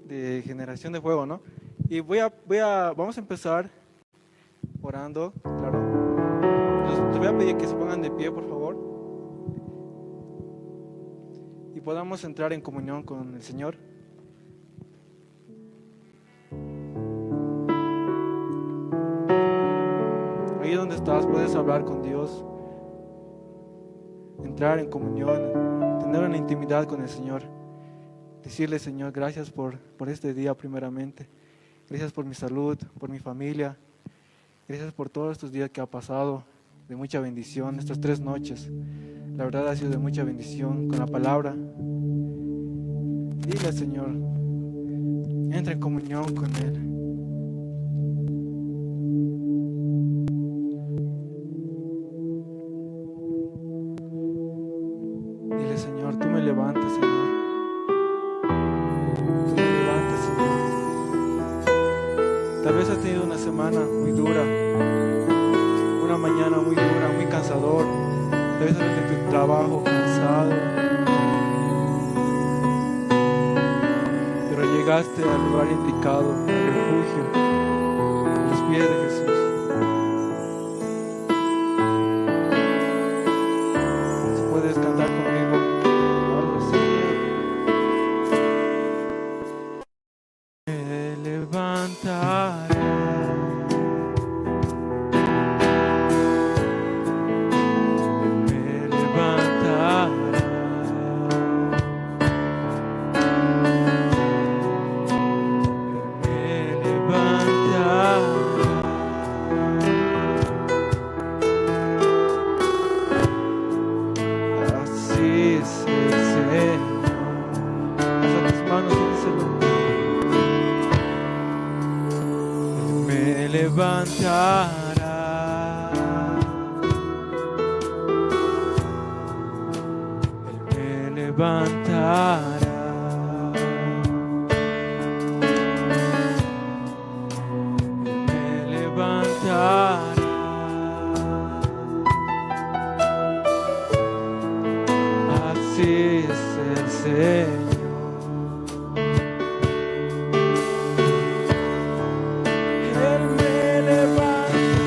De generación de fuego, ¿no? Y vamos a empezar orando, claro. Les voy a pedir que se pongan de pie, por favor, y podamos entrar en comunión con el Señor. Ahí donde estás, puedes hablar con Dios, entrar en comunión, tener una intimidad con el Señor. Decirle, Señor, gracias por este día primeramente. Gracias por mi salud, por mi familia. Gracias por todos estos días que ha pasado, de mucha bendición, estas 3 noches. La verdad ha sido de mucha bendición con la palabra. Dile al Señor, entra en comunión con Él. Dile, Señor, tú me levantas, Señor. Tú me levantas, Señor. Tal vez has tenido una semana muy dura, una mañana muy dura, muy cansador. Tal vez has tenido tu trabajo cansado, pero llegaste al lugar indicado, al refugio, a los pies de Jesús. Si puedes cantar conmigo, algo, Señor. Me levantaré. Levantará, Él me levantará, Él me levantará, así es el Señor. Él me levantará.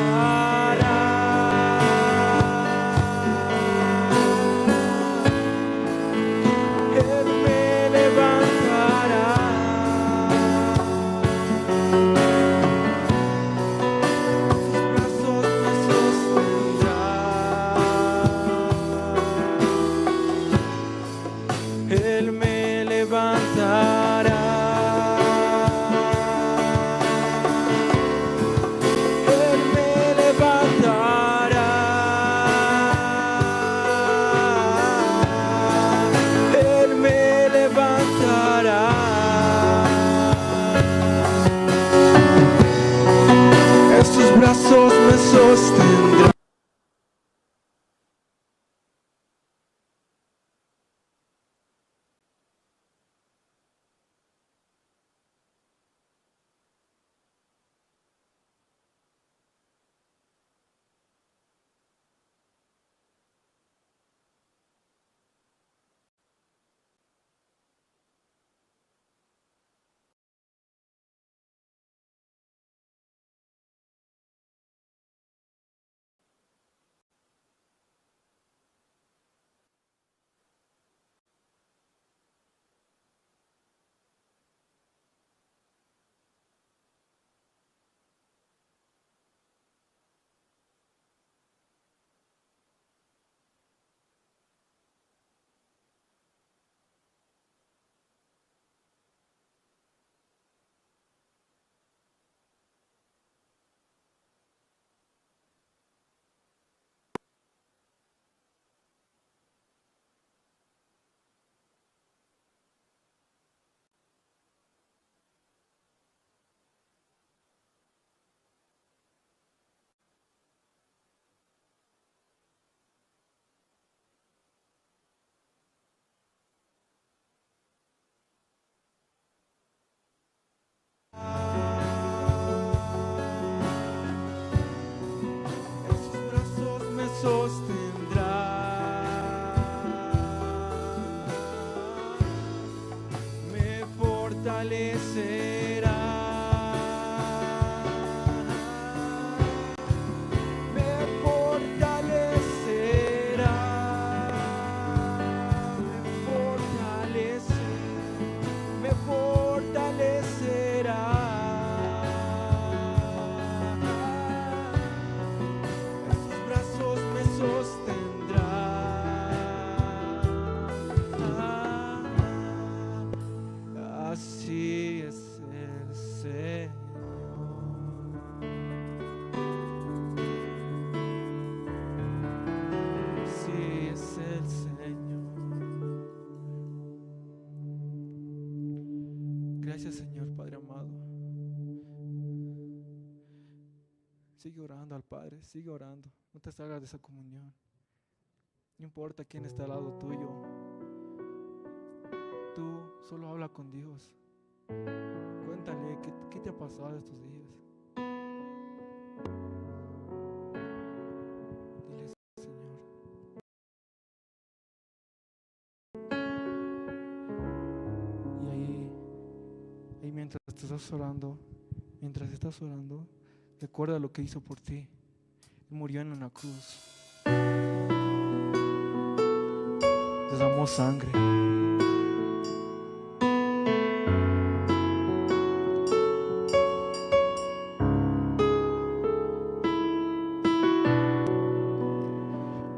Fortalecerá. Me fortalecerá. Me fortalece, me fortalecerá. En sus brazos me sostendrá. Así es el Señor. Así es el Señor. Gracias, Señor Padre amado. Sigue orando al Padre, sigue orando. No te salgas de esa comunión. No importa quién está al lado tuyo. Tú solo habla con Dios. Cuéntale qué te ha pasado estos días. Dile, Señor. Y ahí mientras te estás orando, mientras estás orando, recuerda lo que hizo por ti. Él murió en una cruz. Derramó sangre.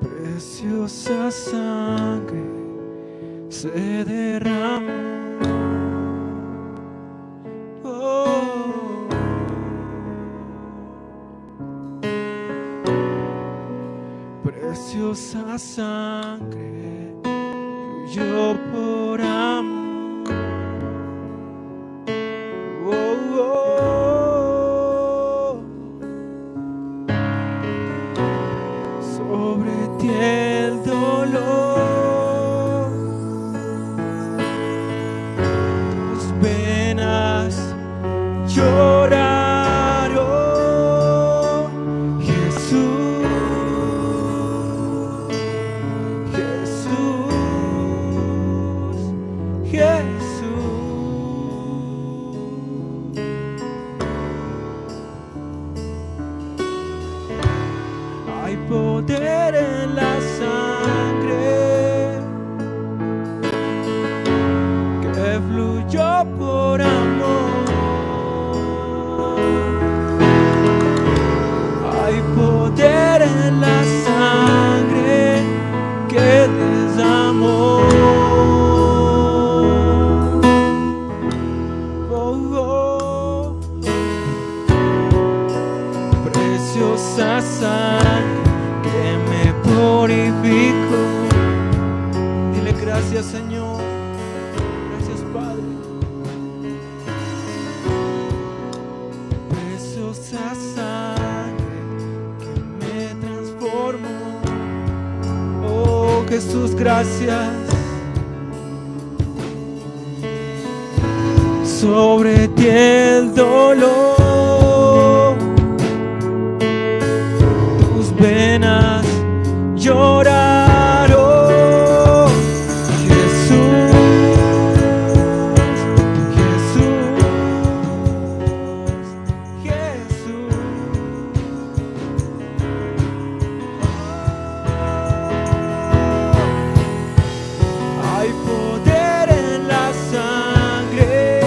Preciosa sangre se derramó. Oh. Preciosa sangre fluyó por amor. Oh, oh. Sobre ti el dolor, tus venas lloraron, Jesús, Jesús, Jesús. Hay poder en la sangre que fluyó por amor. Hay poder en la sangre que derramó. Oh, oh. Preciosa sangre que me purificó. Dile gracias, Señor. Gracias, Padre. Preciosa sangre que me transformó. Oh, Jesús, gracias. Sobre ti el dolor, tus venas lloraron, Jesús, Jesús, Jesús. Hay poder en la sangre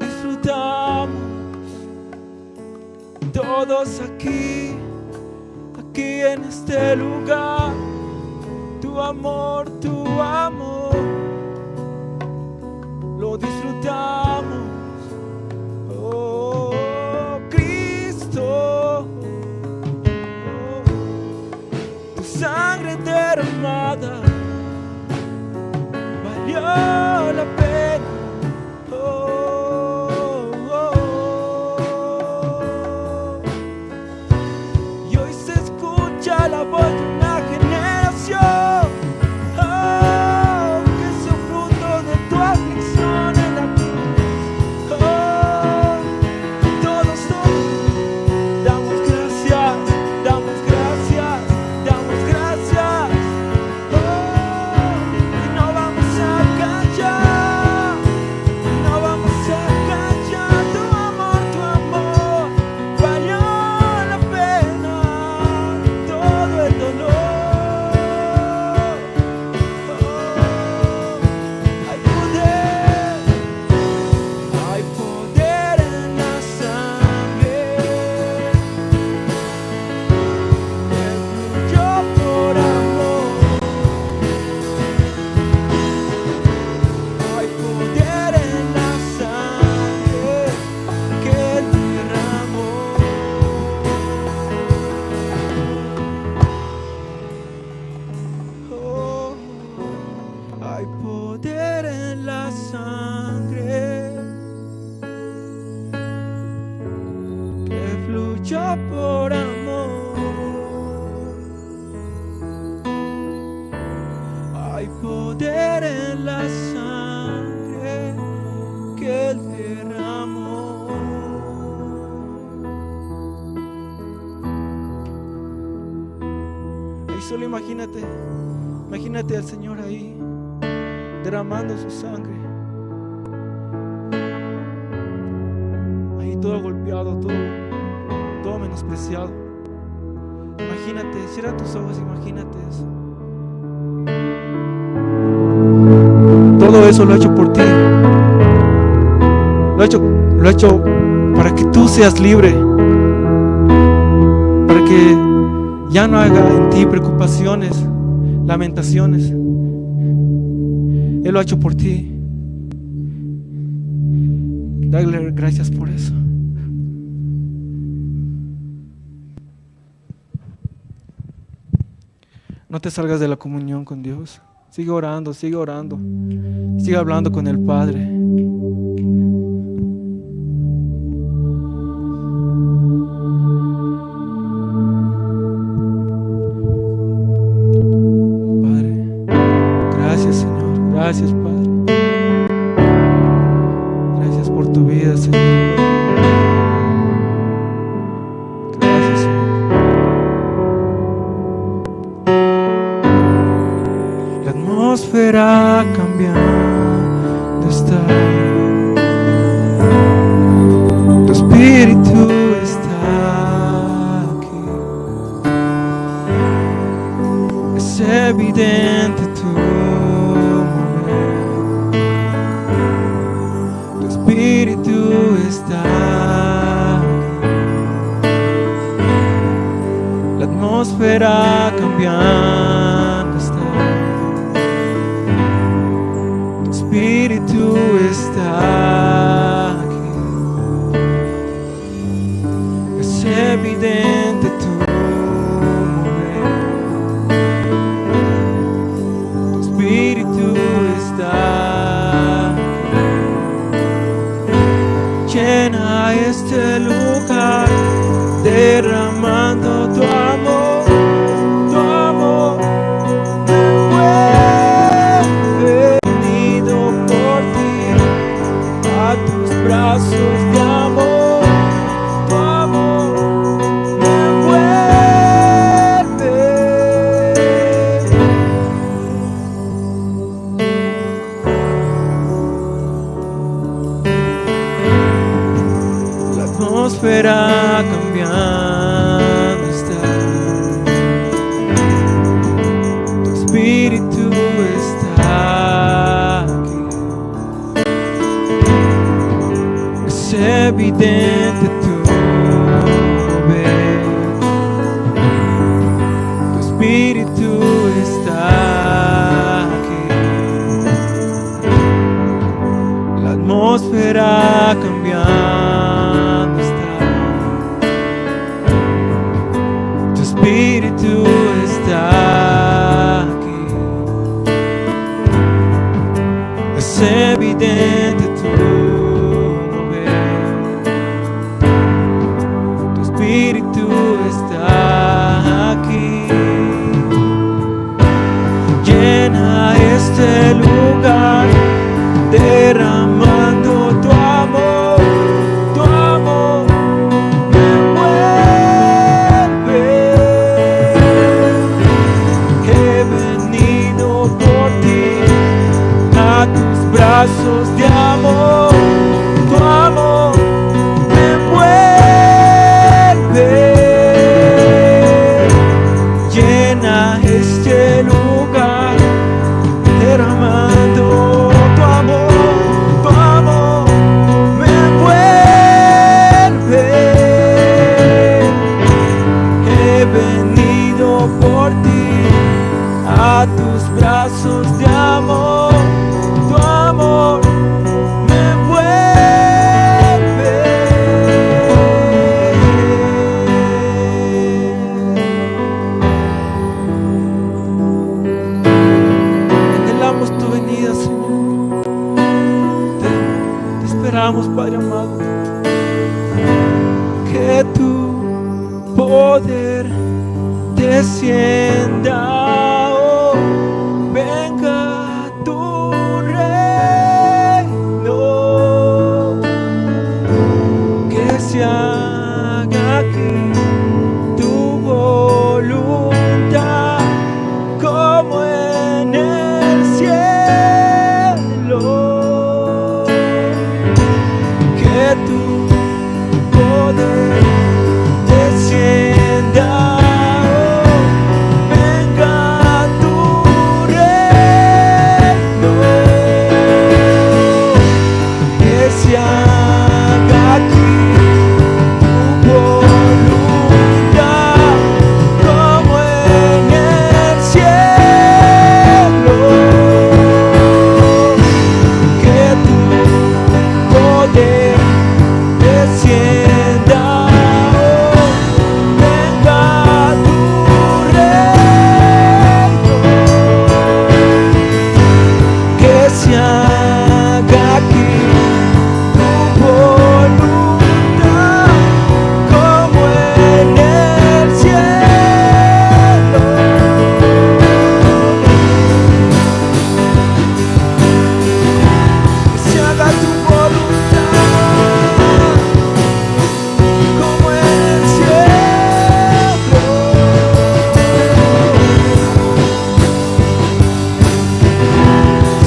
Lo disfrutamos todos aquí, aquí en este lugar. Tu amor, lo disfrutamos. Oh, Cristo, oh, tu sangre derramada valió la pena. Oh, oh, oh. Y hoy se escucha la voz de una generación, oh, que es un fruto de tu aflicción en la cruz. Oh, todos, todos damos gracias, damos gracias, damos gracias. Oh, y no vamos a callar, no vamos a callar. Tu amor valió la pena, todo el dolor. Oh, hay poder, hay poder en la sangre que fluyó por amor. Hay poder en la sangre que Él derramó. Oh, hay poder en la sangre que fluyó por amor. Hay poder en la sangre que Él derramó. Ahí solo imagínate, imagínate al Señor ahí derramando su sangre. Ahí todo golpeado, todo menospreciado. Imagínate, cierra tus ojos, imagínate eso. Todo eso lo ha hecho por ti. Lo ha hecho para que tú seas libre. Para que ya no haga en ti preocupaciones, lamentaciones. Él lo ha hecho por ti. Dale gracias por eso. No te salgas de la comunión con Dios. Sigue orando, sigue orando. Sigue hablando con el Padre. Padre, gracias, Señor. Gracias, Padre. Gracias por tu vida, Señor. Gracias, Señor. La atmósfera cambiando está. Tu espíritu está aquí. Es evidente tu mover. Tu espíritu está aquí. La atmósfera cambiando está. Tu espíritu está aquí. Es evidente tu mover. Tu espíritu está aquí. Llena este lugar, derramando tu amor, tu amor. Me venido por ti a tus brazos de amor, tu amor me envuelve. La atmósfera cambiando está. Tu espíritu está aquí. Evidente tu mover, tu espíritu está aquí, la atmósfera cambiando está, tu espíritu está aquí, es evidente tu Espíritu está aquí, llena este lugar, derramando tu amor me envuelve. He venido por ti, a tus brazos de amor, tu amor me envuelve. Llena este lugar, derramando tu amor me envuelve. He venido por ti, a tus brazos de amor, tu amor me envuelve. Anhelamos tu venida, Señor. Te esperamos, Padre amado. Que tu poder descienda, oh, venga tu reino, que se haga aquí tu voluntad como en el cielo. Que tu poder descienda, oh, venga tu reino, que se haga aquí tu voluntad como en el cielo. Que tu poder descienda, oh, venga tu reino, que se haga aquí tu voluntad como en el cielo. Que se haga tu voluntad como en el cielo.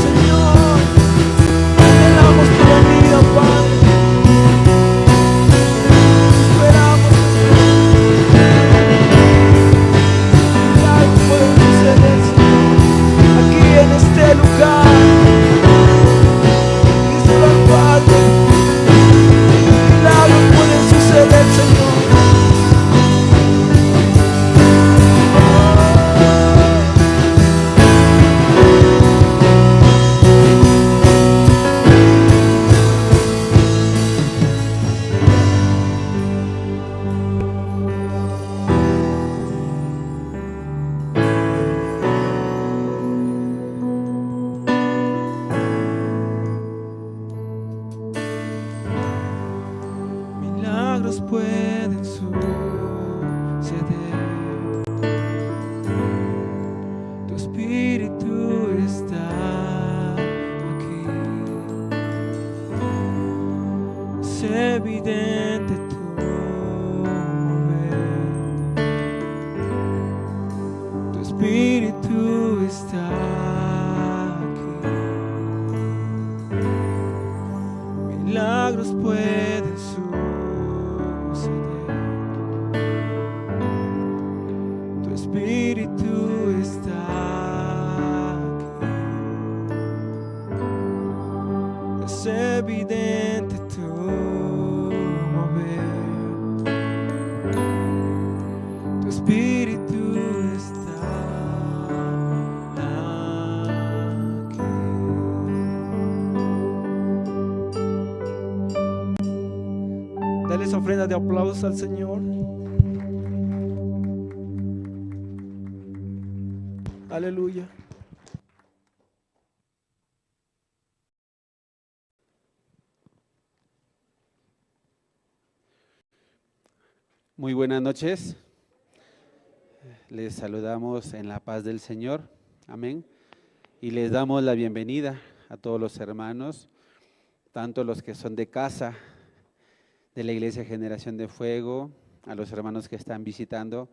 Señor, anhelamos tu venida, Padre. Te esperamos, Señor. Milagros pueden suceder, Señor, aquí en este lugar. Díselo al Padre. Milagros pueden suceder, Señor. Milagros pueden suceder. Tu espíritu está aquí. Es evidente tu mover. Tu espíritu está aquí. Milagros pueden suceder. Tu espíritu está aquí. Es evidente tu Dale esa ofrenda de aplausos al Señor. Aleluya. Muy buenas noches. Les saludamos en la paz del Señor. Amén. Y les damos la bienvenida a todos los hermanos, tanto los que son de casa, de la Iglesia Generación de Fuego, a los hermanos que están visitando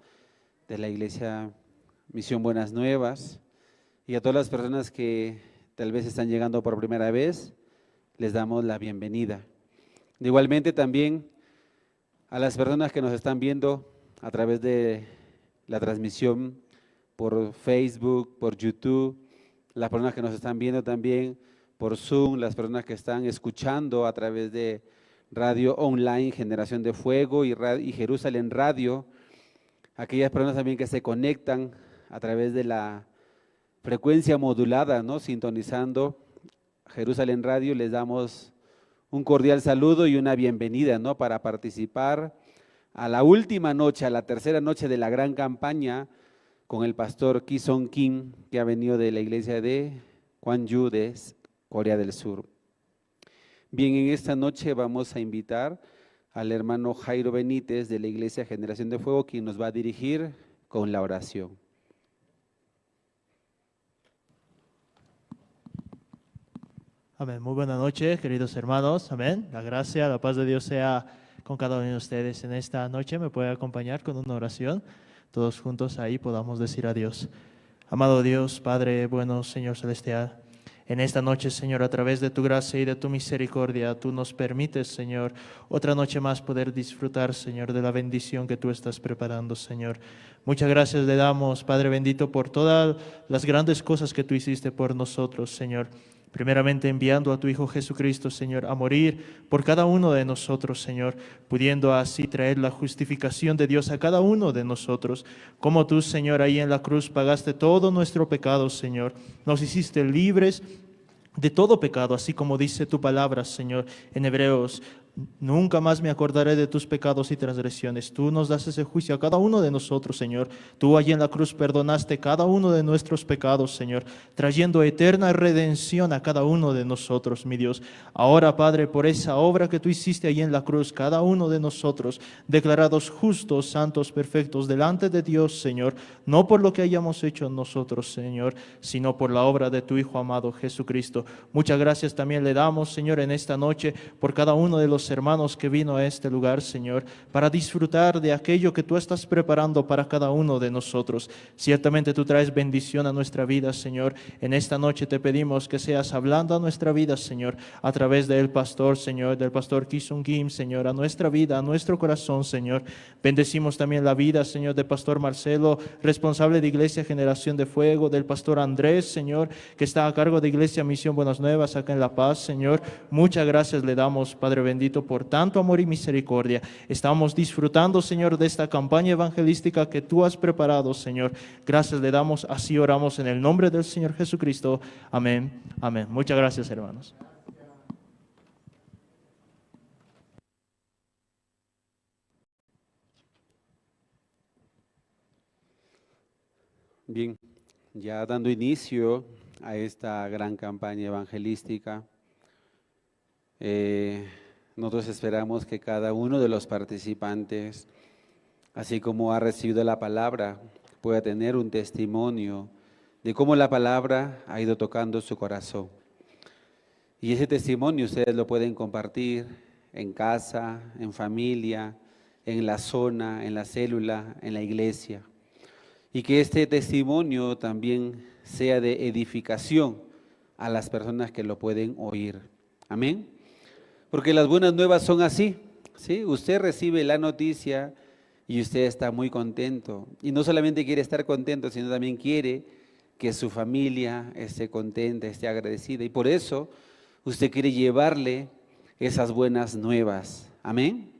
de la Iglesia Misión Buenas Nuevas, y a todas las personas que tal vez están llegando por primera vez, les damos la bienvenida. Igualmente también a las personas que nos están viendo a través de la transmisión por Facebook, por YouTube, las personas que nos están viendo también por Zoom, las personas que están escuchando a través de Radio Online, Generación de Fuego y Jerusalén Radio, aquellas personas también que se conectan a través de la frecuencia modulada, ¿no? Sintonizando Jerusalén Radio, les damos un cordial saludo y una bienvenida, ¿no? Para participar a la última noche, a la tercera noche de la gran campaña con el pastor Ki-Sung Kim, que ha venido de la iglesia de Gwangju de Corea del Sur. Bien, en esta noche vamos a invitar al hermano Jairo Benítez de la Iglesia Generación de Fuego, quien nos va a dirigir con la oración. Amén. Muy buena noche, queridos hermanos. Amén. La gracia, la paz de Dios sea con cada uno de ustedes en esta noche. Me puede acompañar con una oración. Todos juntos ahí podamos decir a Dios. Amado Dios, Padre bueno, Señor celestial, en esta noche, Señor, a través de tu gracia y de tu misericordia, tú nos permites, Señor, otra noche más poder disfrutar, Señor, de la bendición que tú estás preparando, Señor. Muchas gracias le damos, Padre bendito, por todas las grandes cosas que tú hiciste por nosotros, Señor. Primeramente enviando a tu Hijo Jesucristo, Señor, a morir por cada uno de nosotros, Señor, pudiendo así traer la justificación de Dios a cada uno de nosotros. Como tú, Señor, ahí en la cruz pagaste todo nuestro pecado, Señor. Nos hiciste libres de todo pecado, así como dice tu palabra, Señor, en Hebreos. Nunca más me acordaré de tus pecados y transgresiones. Tú nos das ese juicio a cada uno de nosotros, Señor. Tú allí en la cruz perdonaste cada uno de nuestros pecados, Señor, trayendo eterna redención a cada uno de nosotros, mi Dios. Ahora, Padre, por esa obra que tú hiciste allí en la cruz, cada uno de nosotros, declarados justos, santos, perfectos, delante de Dios, Señor, no por lo que hayamos hecho nosotros, Señor, sino por la obra de tu Hijo amado Jesucristo. Muchas gracias también le damos, Señor, en esta noche, por cada uno de los hermanos que vino a este lugar, Señor, para disfrutar de aquello que tú estás preparando para cada uno de nosotros. Ciertamente tú traes bendición a nuestra vida, Señor. En esta noche te pedimos que seas hablando a nuestra vida, Señor, a través del pastor, Señor, del pastor Ki-Sung Kim, Señor, a nuestra vida, a nuestro corazón, Señor. Bendecimos también la vida, Señor, del pastor Marcelo, responsable de Iglesia Generación de Fuego, del pastor Andrés, Señor, que está a cargo de Iglesia Misión Buenas Nuevas acá en La Paz, Señor. Muchas gracias le damos, Padre bendito, por tanto amor y misericordia. Estamos disfrutando, Señor, de esta campaña evangelística que tú has preparado, Señor. Gracias le damos, así oramos en el nombre del Señor Jesucristo. Amén, amén. Muchas gracias, hermanos. Bien, ya dando inicio a esta gran campaña evangelística, nosotros esperamos que cada uno de los participantes, así como ha recibido la palabra, pueda tener un testimonio de cómo la palabra ha ido tocando su corazón. Y ese testimonio ustedes lo pueden compartir en casa, en familia, en la zona, en la célula, en la iglesia. Y que este testimonio también sea de edificación a las personas que lo pueden oír. Amén. Porque las buenas nuevas son así, ¿sí? Usted recibe la noticia y usted está muy contento. Y no solamente quiere estar contento, sino también quiere que su familia esté contenta, esté agradecida. Y por eso usted quiere llevarle esas buenas nuevas. Amén.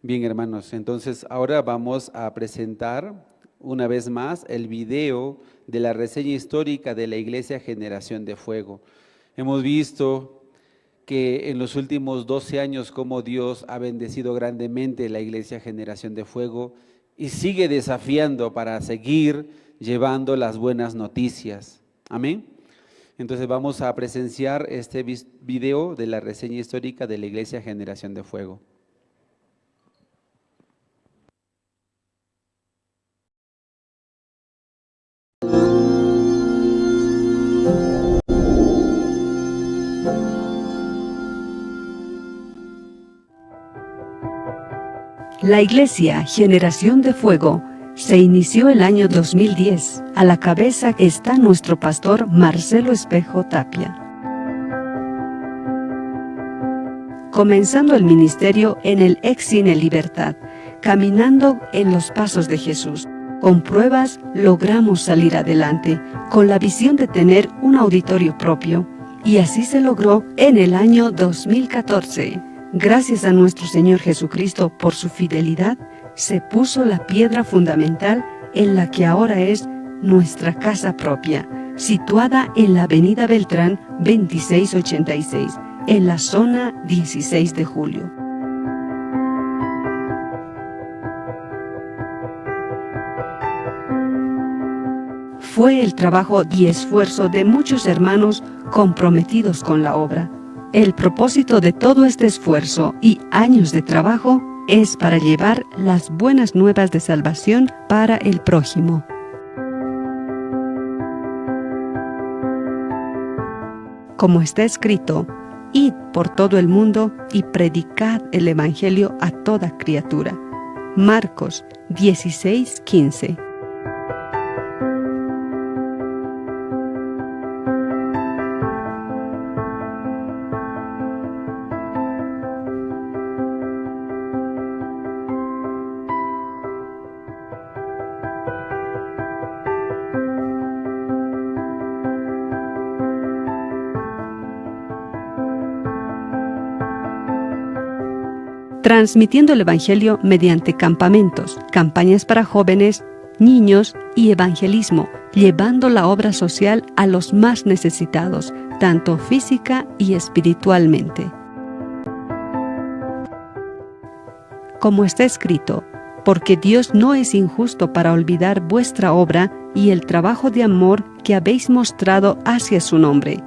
Bien, hermanos, entonces ahora vamos a presentar una vez más el video de la reseña histórica de la Iglesia Generación de Fuego. Hemos visto que en los últimos 12 años cómo Dios ha bendecido grandemente la Iglesia Generación de Fuego y sigue desafiando para seguir llevando las buenas noticias. Amén. Entonces vamos a presenciar este video de la reseña histórica de la Iglesia Generación de Fuego. La Iglesia Generación de Fuego se inició el año 2010. A la cabeza está nuestro pastor Marcelo Espejo Tapia. Comenzando el ministerio en el ex Cine Libertad, caminando en los pasos de Jesús. Con pruebas logramos salir adelante, con la visión de tener un auditorio propio. Y así se logró en el año 2014. Gracias a nuestro Señor Jesucristo por su fidelidad, se puso la piedra fundamental en la que ahora es nuestra casa propia, situada en la Avenida Beltrán 2686, en la zona 16 de Julio. Fue el trabajo y esfuerzo de muchos hermanos comprometidos con la obra. El propósito de todo este esfuerzo y años de trabajo es para llevar las buenas nuevas de salvación para el prójimo. Como está escrito, id por todo el mundo y predicad el Evangelio a toda criatura. Marcos 16:15. Transmitiendo el Evangelio mediante campamentos, campañas para jóvenes, niños y evangelismo, llevando la obra social a los más necesitados, tanto física y espiritualmente. Como está escrito, porque Dios no es injusto para olvidar vuestra obra y el trabajo de amor que habéis mostrado hacia su nombre,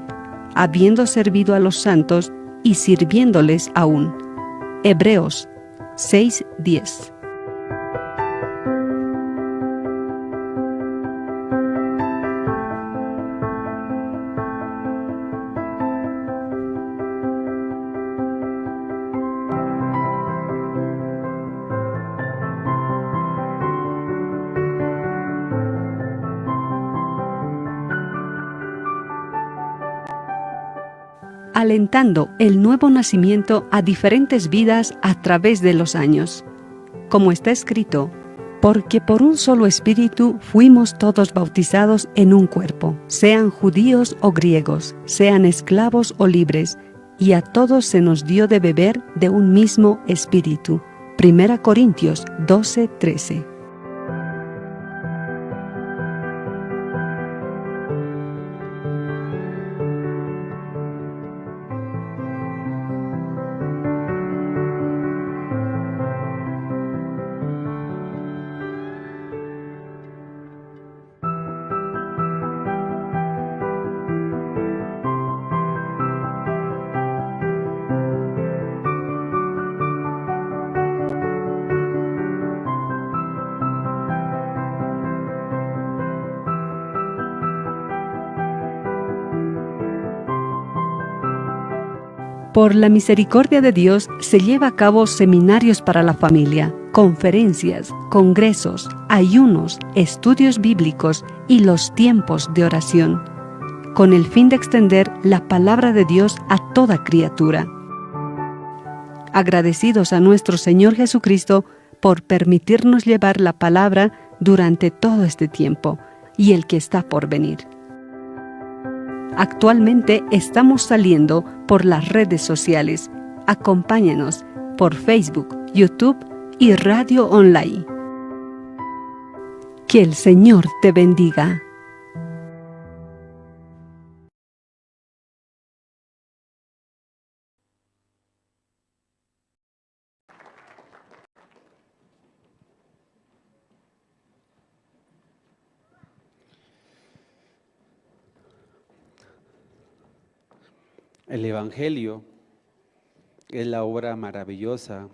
habiendo servido a los santos y sirviéndoles aún. Hebreos 6:10. Alentando el nuevo nacimiento a diferentes vidas a través de los años. Como está escrito, porque por un solo espíritu fuimos todos bautizados en un cuerpo, sean judíos o griegos, sean esclavos o libres, y a todos se nos dio de beber de un mismo espíritu. 1 Corintios 12:13. Por la misericordia de Dios se lleva a cabo seminarios para la familia, conferencias, congresos, ayunos, estudios bíblicos y los tiempos de oración, con el fin de extender la palabra de Dios a toda criatura. Agradecidos a nuestro Señor Jesucristo por permitirnos llevar la palabra durante todo este tiempo y el que está por venir. Actualmente estamos saliendo por las redes sociales. Acompáñanos por Facebook, YouTube y Radio Online. Que el Señor te bendiga. El Evangelio es la obra maravillosa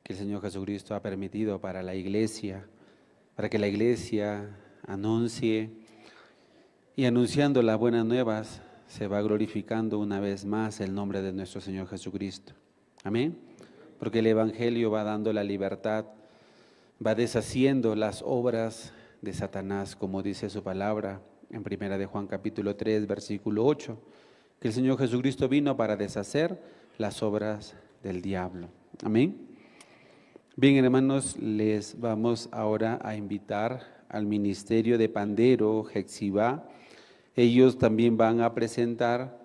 que el Señor Jesucristo ha permitido para la iglesia, para que la iglesia anuncie, y anunciando las buenas nuevas se va glorificando una vez más el nombre de nuestro Señor Jesucristo. Amén. Porque el Evangelio va dando la libertad, va deshaciendo las obras de Satanás, como dice su palabra en Primera de Juan capítulo 3, versículo 8, que el Señor Jesucristo vino para deshacer las obras del diablo. Amén. Bien, hermanos, les vamos ahora a invitar al ministerio de Pandero, Hexibá. Ellos también van a presentar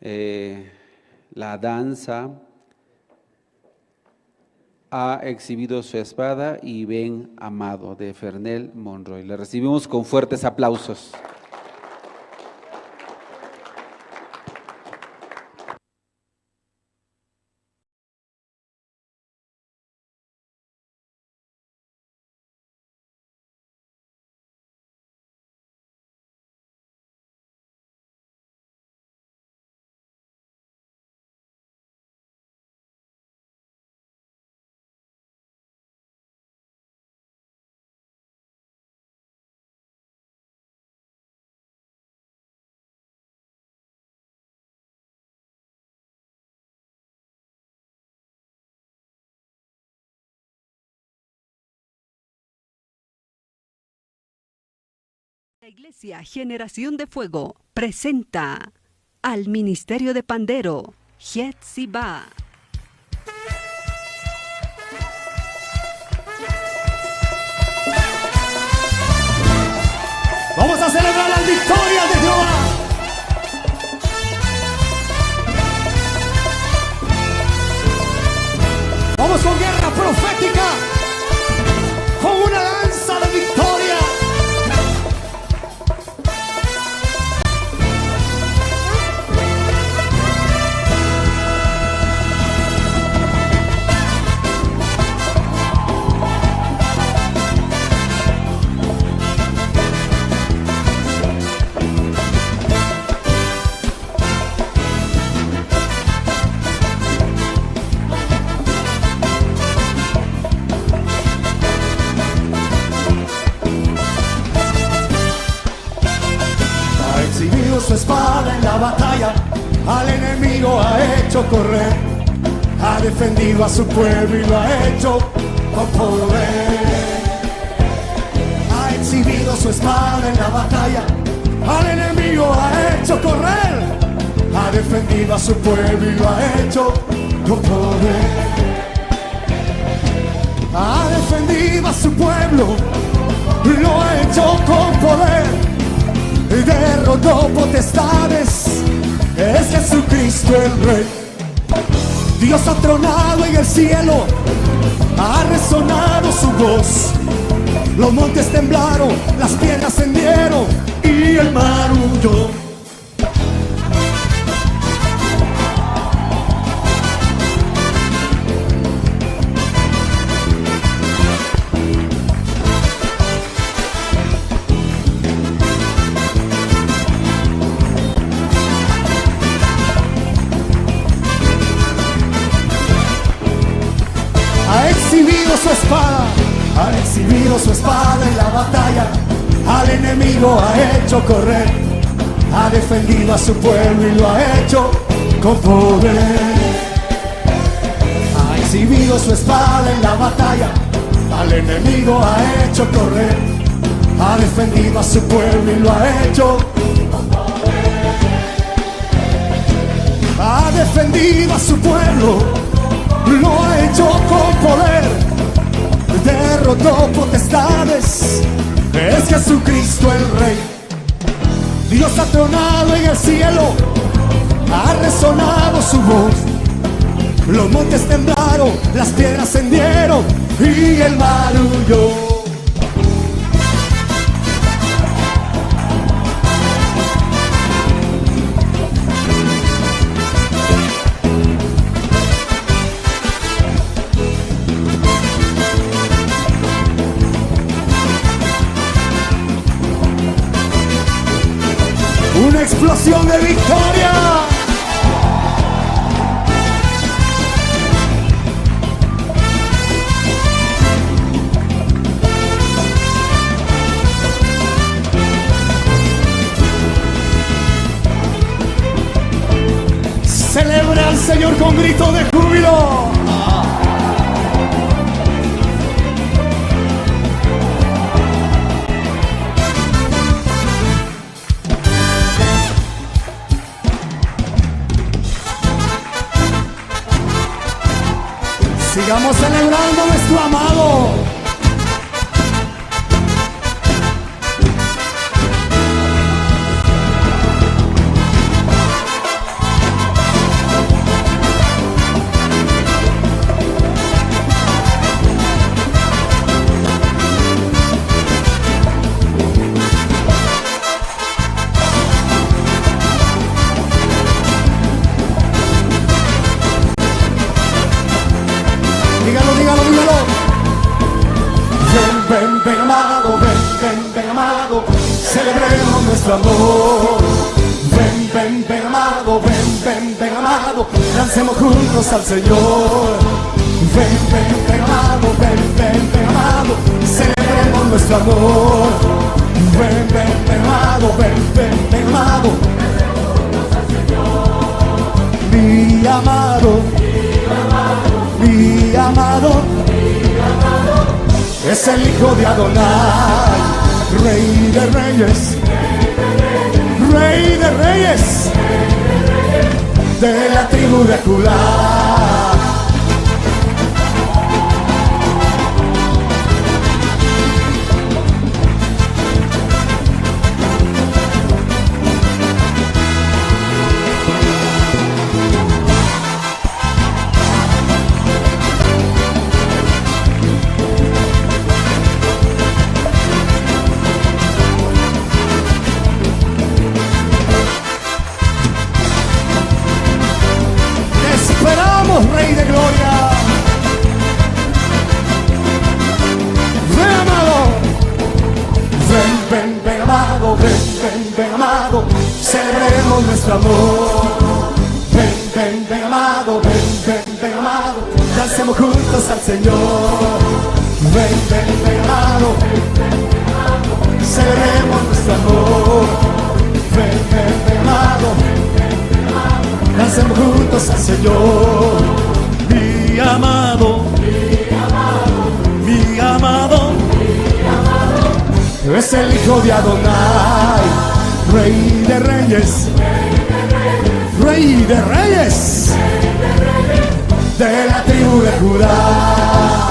la danza Ha exhibido su espada y Ven Amado de Fernel Monroy. Le recibimos con fuertes aplausos. La Iglesia Generación de Fuego presenta al Ministerio de Pandero, Hetziba. Vamos a celebrar las victorias de Jehová. Vamos con guerra profética, con una danza de victoria. Ha exhibido su espada en la batalla, al enemigo ha hecho correr, ha defendido a su pueblo y lo ha hecho con poder. Ha exhibido su espada en la batalla, al enemigo ha hecho correr, ha defendido a su pueblo y lo ha hecho con poder. Ha defendido a su pueblo, lo ha hecho con poder. Y derrotó potestades, es Jesucristo el Rey. Dios ha tronado en el cielo, ha resonado su voz. Los montes temblaron, las piedras se hendieron y el mar huyó. Ha exhibido su espada, ha exhibido su espada en la batalla, al enemigo ha hecho correr, ha defendido a su pueblo y lo ha hecho con poder. Ha exhibido su espada en la batalla, al enemigo ha hecho correr, ha defendido a su pueblo y lo ha hecho con poder. Ha defendido a su pueblo, lo ha hecho con poder, derrotó potestades, es Jesucristo el Rey. Dios ha tronado en el cielo, ha resonado su voz. Los montes temblaron, las piedras se hendieron y el mar huyó. Una explosión de victoria. grito de júbilo. Sigamos celebrando a nuestro amado. Dígalo, dígalo, dígalo. Ven, ven, ven, amado, ven, ven, ven, amado, celebremos nuestro amor. Ven, ven, ven, amado, ven, ven, ven, amado, dancemos juntos al Señor. Ven, ven, ven, amado, ven, ven, ven, amado, celebremos nuestro amor. Ven, ven, ven, amado, ven, ven, ven, amado. Mi amado, mi amado, es el hijo de Adonai, Rey de reyes, Rey de reyes, de la tribu de Judá. Te esperamos, Rey de Gloria. Ven, amado. Ven, ven, ven, amado. Ven, ven, ven, amado. Celebremos nuestro amor. Ven, ven, ven, amado. Ven, ven, ven, amado. Dancemos juntos al Señor. Ven, ven, ven, amado. Celebremos nuestro amor. Ven, ven, ven, amado. Dancemos juntos al Señor. Mi amado, mi amado, es el hijo de Adonai, Rey de reyes, Rey de reyes, de la tribu de Judá.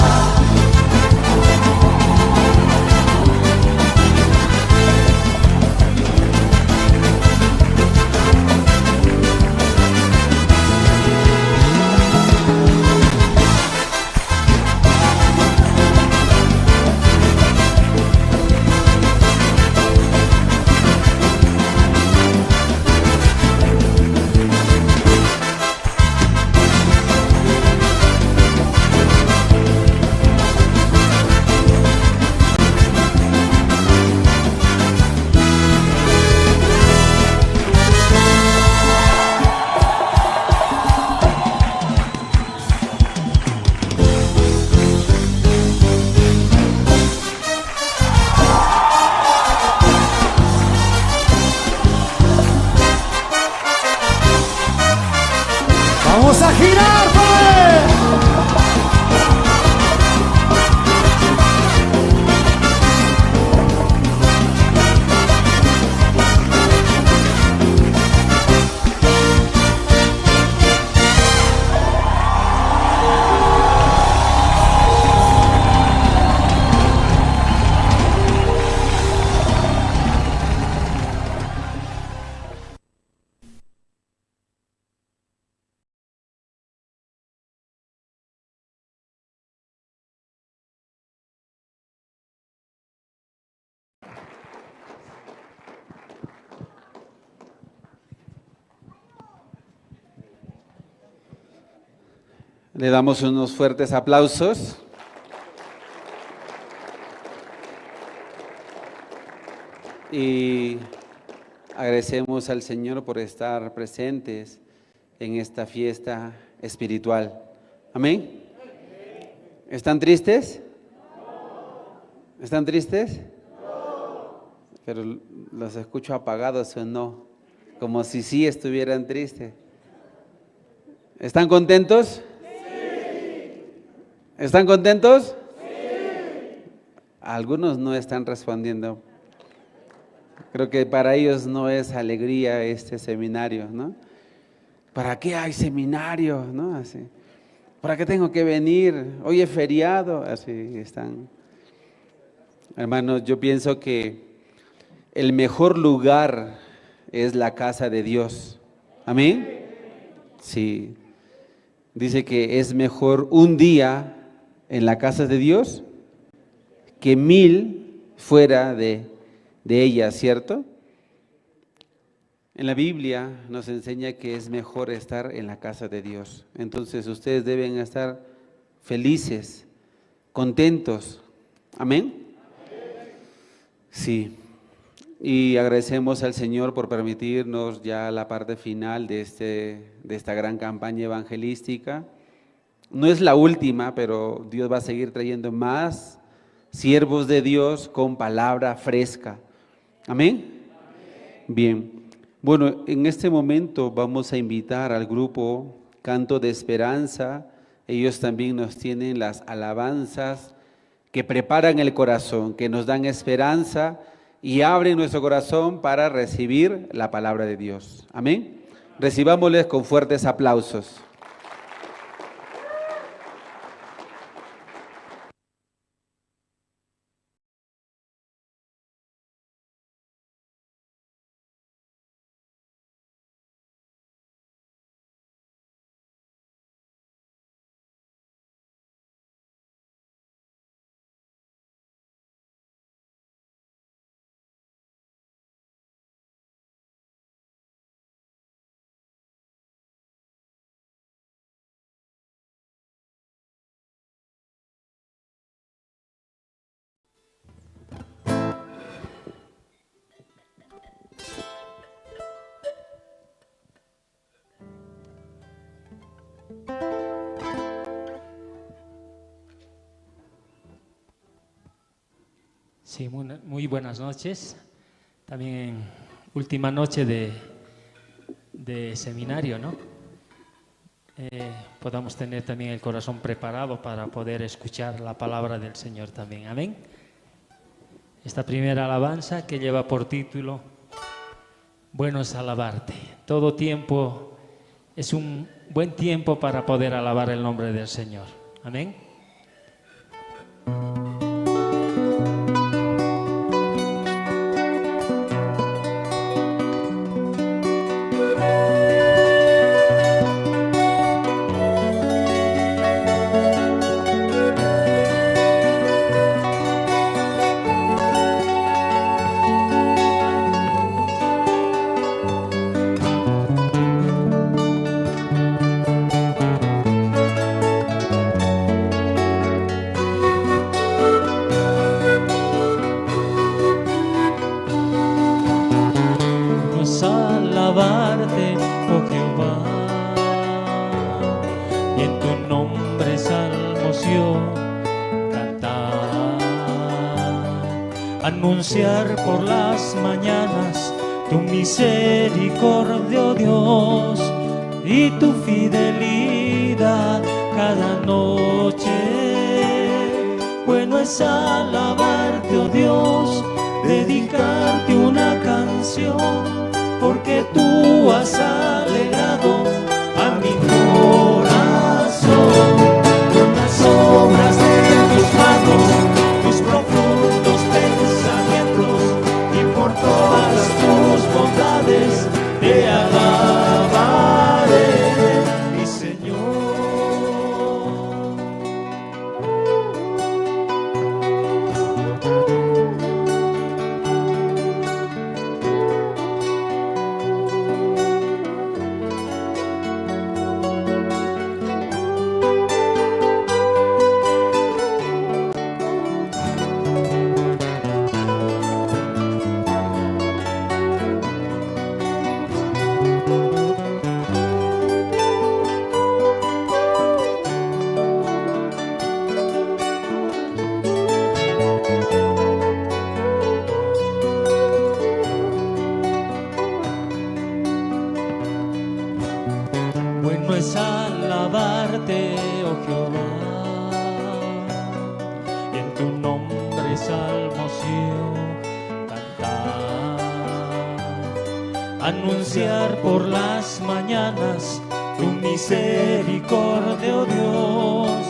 Vamos a girar, Padre. Le damos unos fuertes aplausos. Y agradecemos al Señor por estar presentes en esta fiesta espiritual. Amén. ¿Están tristes? ¿Están tristes? Pero los escucho apagados o no, como si sí estuvieran tristes. ¿Están contentos? ¿Están contentos? Algunos no están respondiendo. Creo que para ellos no es alegría este seminario, ¿no? ¿Para qué hay seminario? ¿No? Así. ¿Para qué tengo que venir? Hoy es feriado. Así están. Hermanos, yo pienso que el mejor lugar es la casa de Dios. ¿Amén? Sí. Dice que es mejor un día en la casa de Dios que 1000 fuera de ella, ¿cierto? En la Biblia nos enseña que es mejor estar en la casa de Dios. Entonces ustedes deben estar felices, contentos. ¿Amén? Sí. Y agradecemos al Señor por permitirnos ya la parte final de esta gran campaña evangelística. No es la última, pero Dios va a seguir trayendo más siervos de Dios con palabra fresca. ¿Amén? Bien. Bueno, en este momento vamos a invitar al grupo Canto de Esperanza. Ellos también nos tienen las alabanzas que preparan el corazón, que nos dan esperanza y abren nuestro corazón para recibir la palabra de Dios. Amén. Recibámosles con fuertes aplausos. Sí, muy buenas noches. También última noche de seminario, ¿no? Podamos tener también el corazón preparado para poder escuchar la palabra del Señor también. Amén. Esta primera alabanza que lleva por título Bueno es alabarte. Todo tiempo es un buen tiempo para poder alabar el nombre del Señor. Amén. Anunciar por las mañanas tu misericordia, oh Dios, y tu fidelidad cada noche. Bueno es alabarte, oh Dios, dedicarte una canción, porque tú has alegrado a mi corazón con las obras de tus manos, tus profundos pensamientos, y por todas tus bondades te alabaré, mi Señor. Jehová, y en tu nombre salmos yo cantar, anunciar por las mañanas tu misericordia, oh Dios,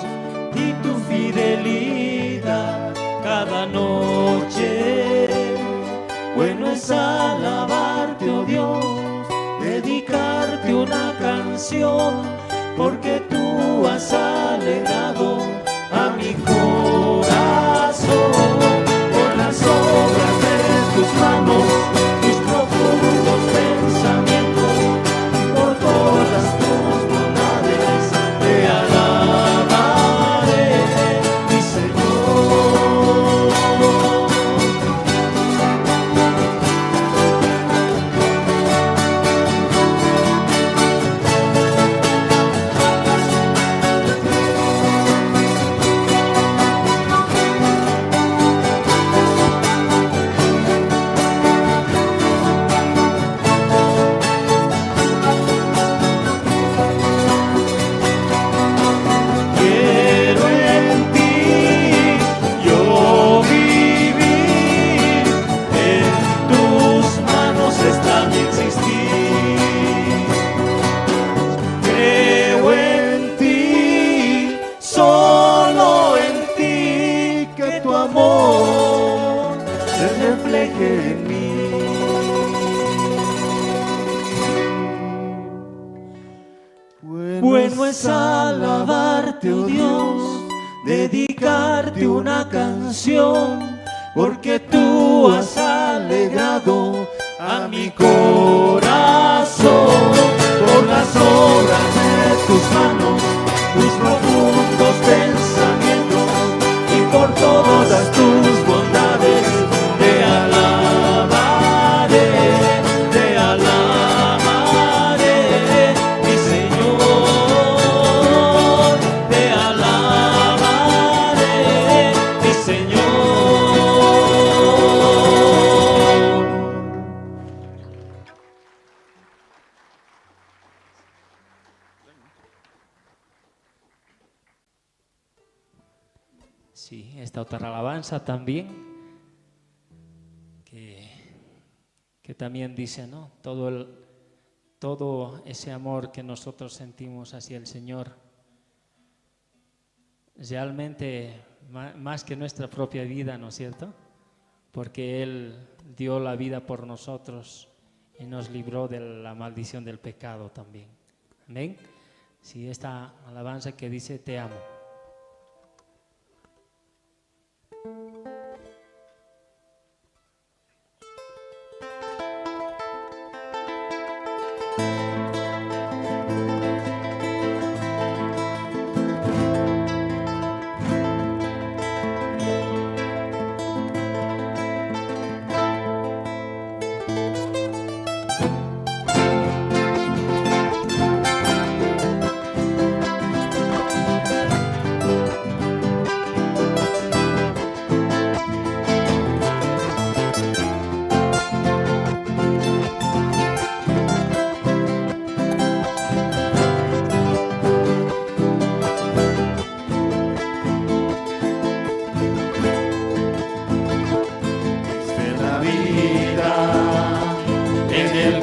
y tu fidelidad cada noche. Bueno es alabarte, oh Dios, dedicarte una canción, porque tú has alegrado a mi corazón con las obras de tus manos, tus profundos pensamientos, por todas tus bondades te alabaré, mi Señor. Quiero en ti yo vivir, en tus manos está mi existir. Creo en ti, solo en ti, que tu amor se refleje en mí. Bueno es alabarte, oh Dios, dedicarte una canción, porque tú has alegrado a mi corazón por las obras de tus manos, tus profundos pensamientos, y por todas tus bondades te alabaré, te alabaré, mi Señor, te alabaré, mi Señor. Sí, esta otra alabanza también, que también dice, ¿no? Todo ese amor que nosotros sentimos hacia el Señor, realmente más que nuestra propia vida, ¿no es cierto? Porque Él dio la vida por nosotros y nos libró de la maldición del pecado también. Amén. Sí, esta alabanza que dice, te amo.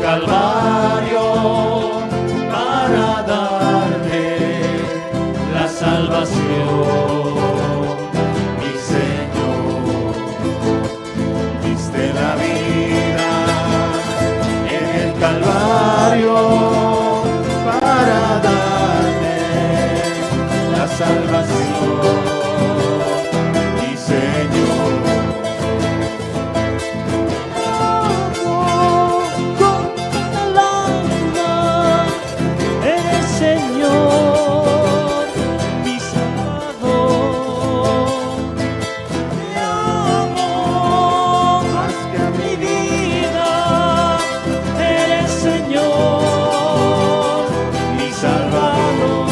Calvario para darme la salvación, mi Señor. Diste la vida en el Calvario para darme la salvación, mi Señor. Señor, mi Salvador, te amo más que a mi vida, eres Señor, mi Salvador.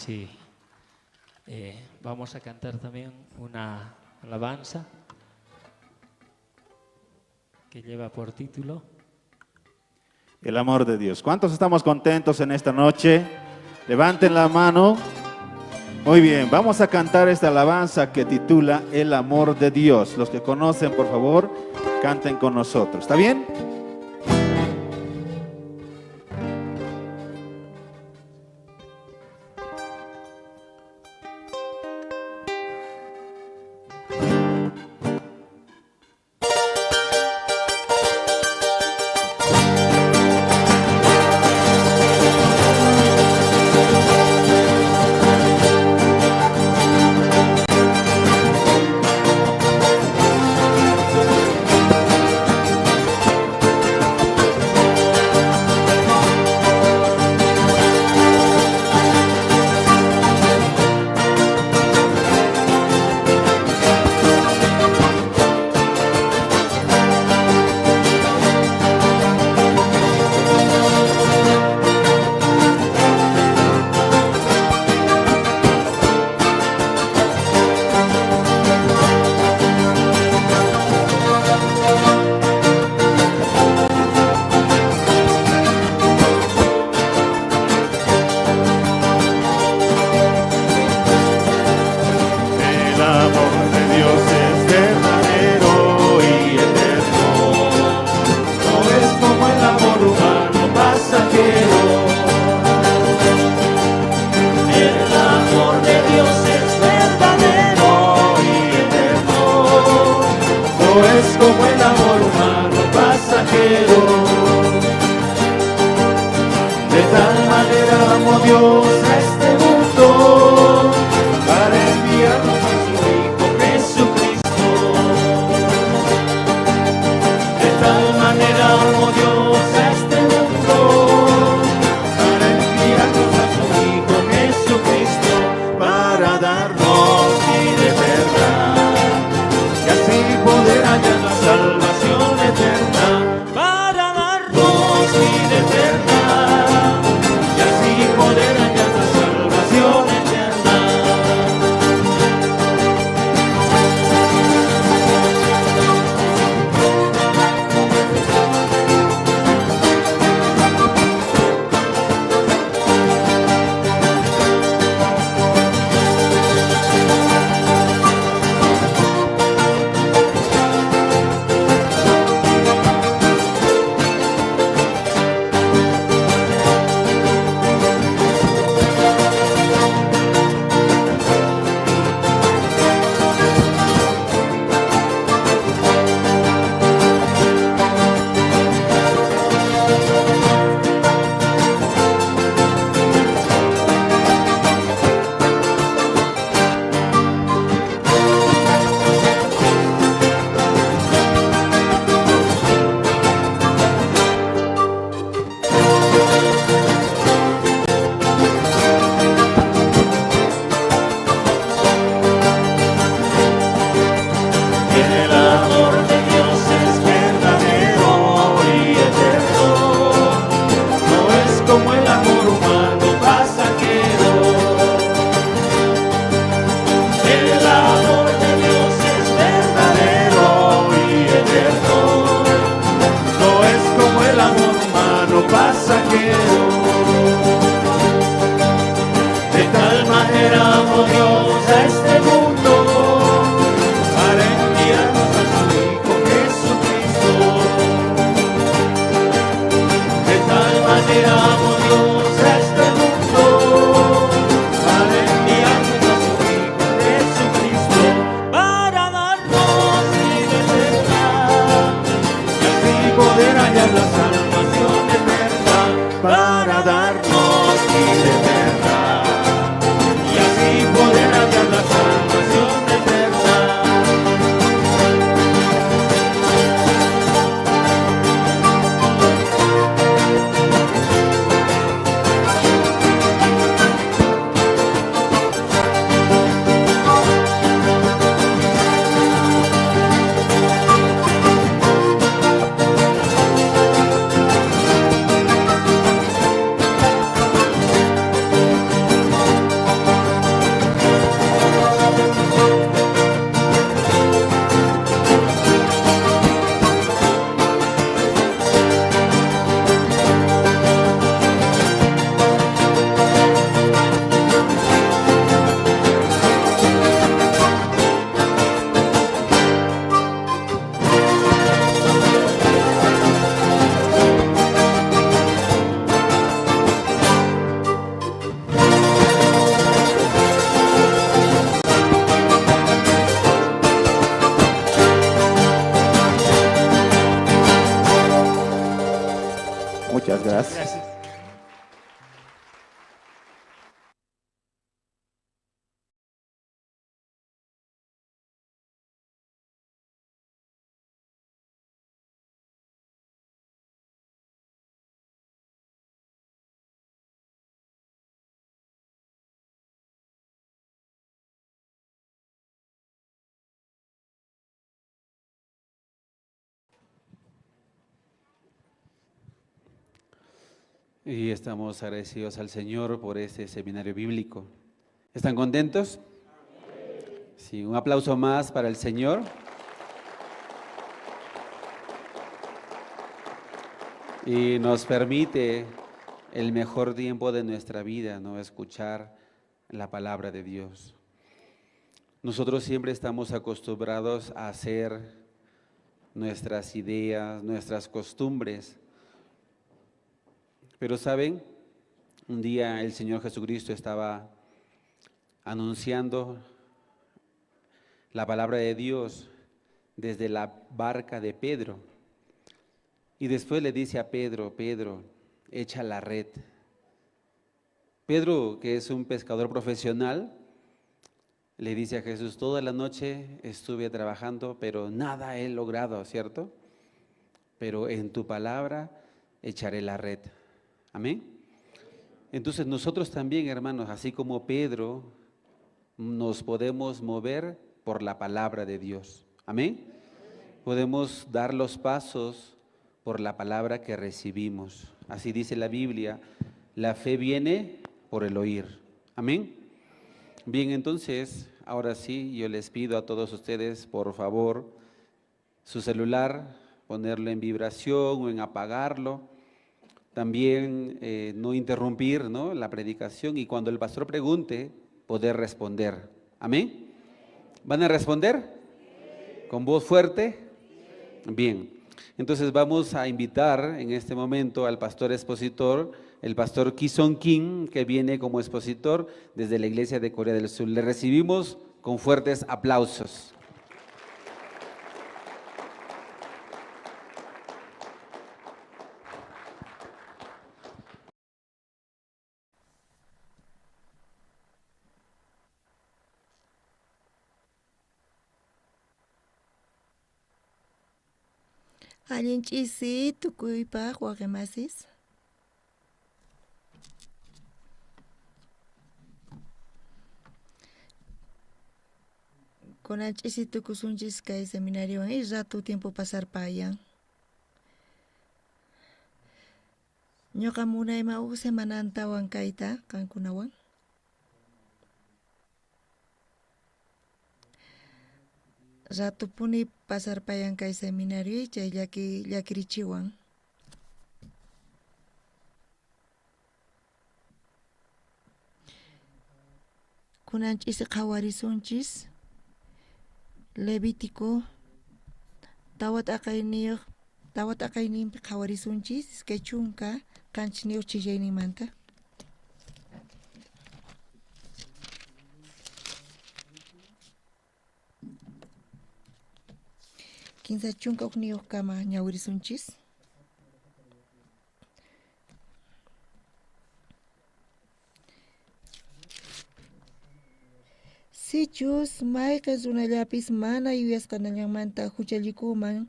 Sí. Vamos a cantar también una alabanza que lleva por título El amor de Dios. ¿Cuántos estamos contentos en esta noche? Levanten la mano. Muy bien, vamos a cantar esta alabanza que titula El amor de Dios. Los que conocen, por favor, canten con nosotros. ¿Está bien? El amor de Dios es verdadero y eterno. No es como el amor humano pasajero. El amor de Dios es verdadero y eterno. No es como el amor humano pasajero. De tal manera amó Dios a este mundo para enviarnos a su Hijo Jesucristo. De tal manera amó Dios a este mundo para enviarnos a su Hijo Jesucristo, para darnos vida eterna y así poder hallar la salvación eterna. Para darnos vida eterna y así poder hallar la salvación. Muchas gracias. Gracias. Y estamos agradecidos al Señor por este seminario bíblico. ¿Están contentos? Sí, un aplauso más para el Señor. Y nos permite el mejor tiempo de nuestra vida, ¿no? Escuchar la palabra de Dios. Nosotros siempre estamos acostumbrados a hacer nuestras ideas, nuestras costumbres. Pero ¿saben? Un día el Señor Jesucristo estaba anunciando la palabra de Dios desde la barca de Pedro. Y después le dice a Pedro: Pedro, echa la red. Pedro, que es un pescador profesional, le dice a Jesús: toda la noche estuve trabajando, pero nada he logrado, ¿cierto? Pero en tu palabra echaré la red. Amén. Entonces nosotros también, hermanos, así como Pedro, nos podemos mover por la palabra de Dios. Amén. Podemos dar los pasos por la palabra que recibimos. Así dice la Biblia, la fe viene por el oír. Amén. Bien, entonces, ahora sí, yo les pido a todos ustedes, por favor, su celular, ponerlo en vibración o en apagarlo. También no interrumpir, ¿no?, la predicación, y cuando el pastor pregunte, poder responder. Amén. ¿Van a responder? ¿Con voz fuerte? Bien. Entonces vamos a invitar en este momento al pastor expositor, el pastor Ki-Sung Kim, que viene como expositor desde la Iglesia de Corea del Sur. Le recibimos con fuertes aplausos. Allin ch'isi tukuypaq waqaymasis. Kunan ch'isi tukusunchis kay seminariowan y rato tiempo pasarpayan. Ñuqa munayman huk semanantawan kayta qankunawan. Ratupuni pasarpayan kay seminario chay llakirichiwan. Kunan ch'isi qhawarisunchis Levítico tawa t'aqayninpi qhawarisunchis 27 chillayninmanta. 31 kama ñawirisunchis. Sichus mayqen runallapis mana yuyasqanallanmanta huchallikuman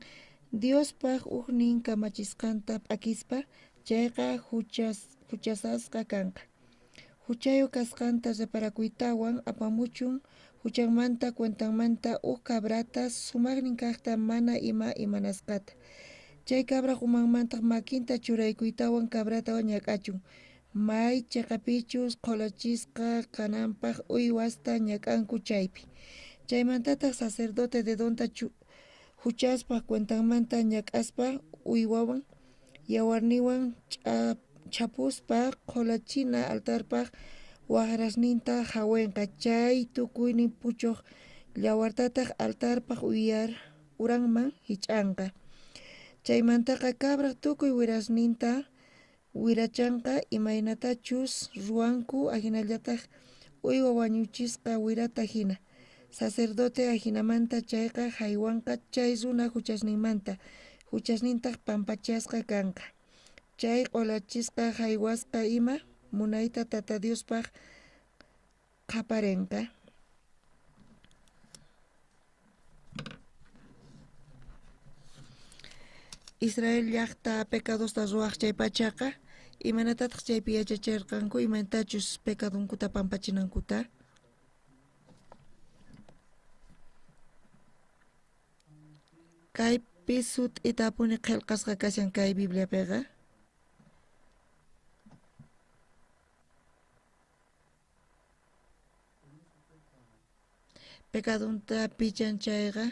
Diospaq ujnin kamachisqanta p'akispa, chayqa huchasasqa kanqa. Huchayu kasqanta reparakuytawan apamuchun huchanmanta cuentanmanta uj cabrata sumaqnin kaqta mana ima imanasqata. Chay cabraq umanmantaq makinta churaykuytawan cabrata ñak'achun. May chaqapichus qholachisqa kananpaq uywasta ñak'anku chaypi. Chaymantataq sacerdote dedonta huchaspaq cuentanmanta ñak'aspa uywawan yawarniwan chapuspa qholachina altarpaq waqrasninta hawenqa. Chay tukuynin puchuq yawartataq altarpaq uranman hich'anqa. Chaymantaqa cabraq tukuy wirasninta wirachanqa imaynatachus ruwanku ahinallataq uywa wañuchisqa wirata hina. Sacerdote ahinamanta chayqa haywanqa chay runa huchasninmanta, huchasnintaq pampachasqa kanqa. Chay q'olachisqa jaywasqa ima munayta Tata Diospaj qhaparenqa. Israel llajta pecadosta ruwaj chay pachaqa, imaynatataq chaypi yachacherqanku, imaynatachus pecadonkuta pampachinankuta? Kaypi sut'itapuni qhelqasqa kashan kay Bibliapiqa. Pecadonta pichan chayqa,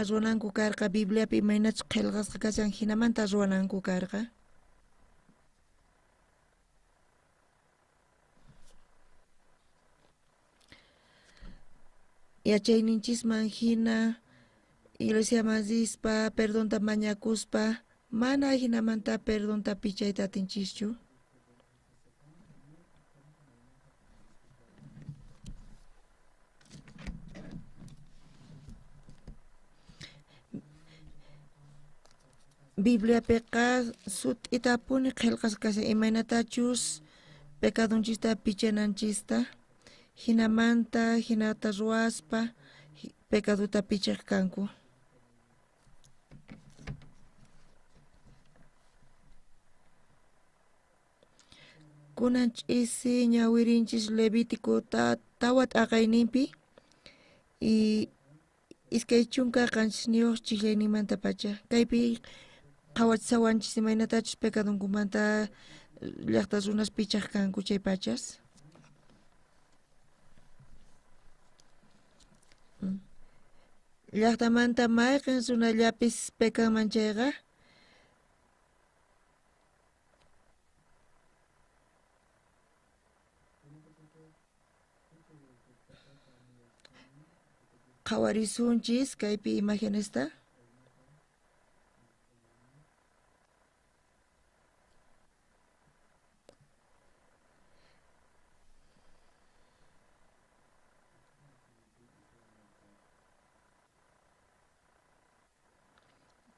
ruwananku karqa Bibliapi imaynachus qhelqasqa kashan jinamanta ruwananku karqa. Yachayninchisman jina iglesiaman rispa perdonta mañakuspa mana jinamanta perdonta pichayta atinchischu. Bibliapiqa sut'itapuni qhelqasqa kashan imaynatachus pecadonchista pichananchista, jinamanta jinata ruwaspa pecadota pichaj kanku. Kunan ch'isi ñawirinchis Levítico tawa t'aqayninpi y 27 chijllayninmantapacha. Kaypi qhawachisawanchis imaynatachus pecadonkumanta llajta runas pichaj kanku chay pachas. Llajtamanta mayqen runallapis pecanman chayqa, qhawarisunchis kaypi imagenesta.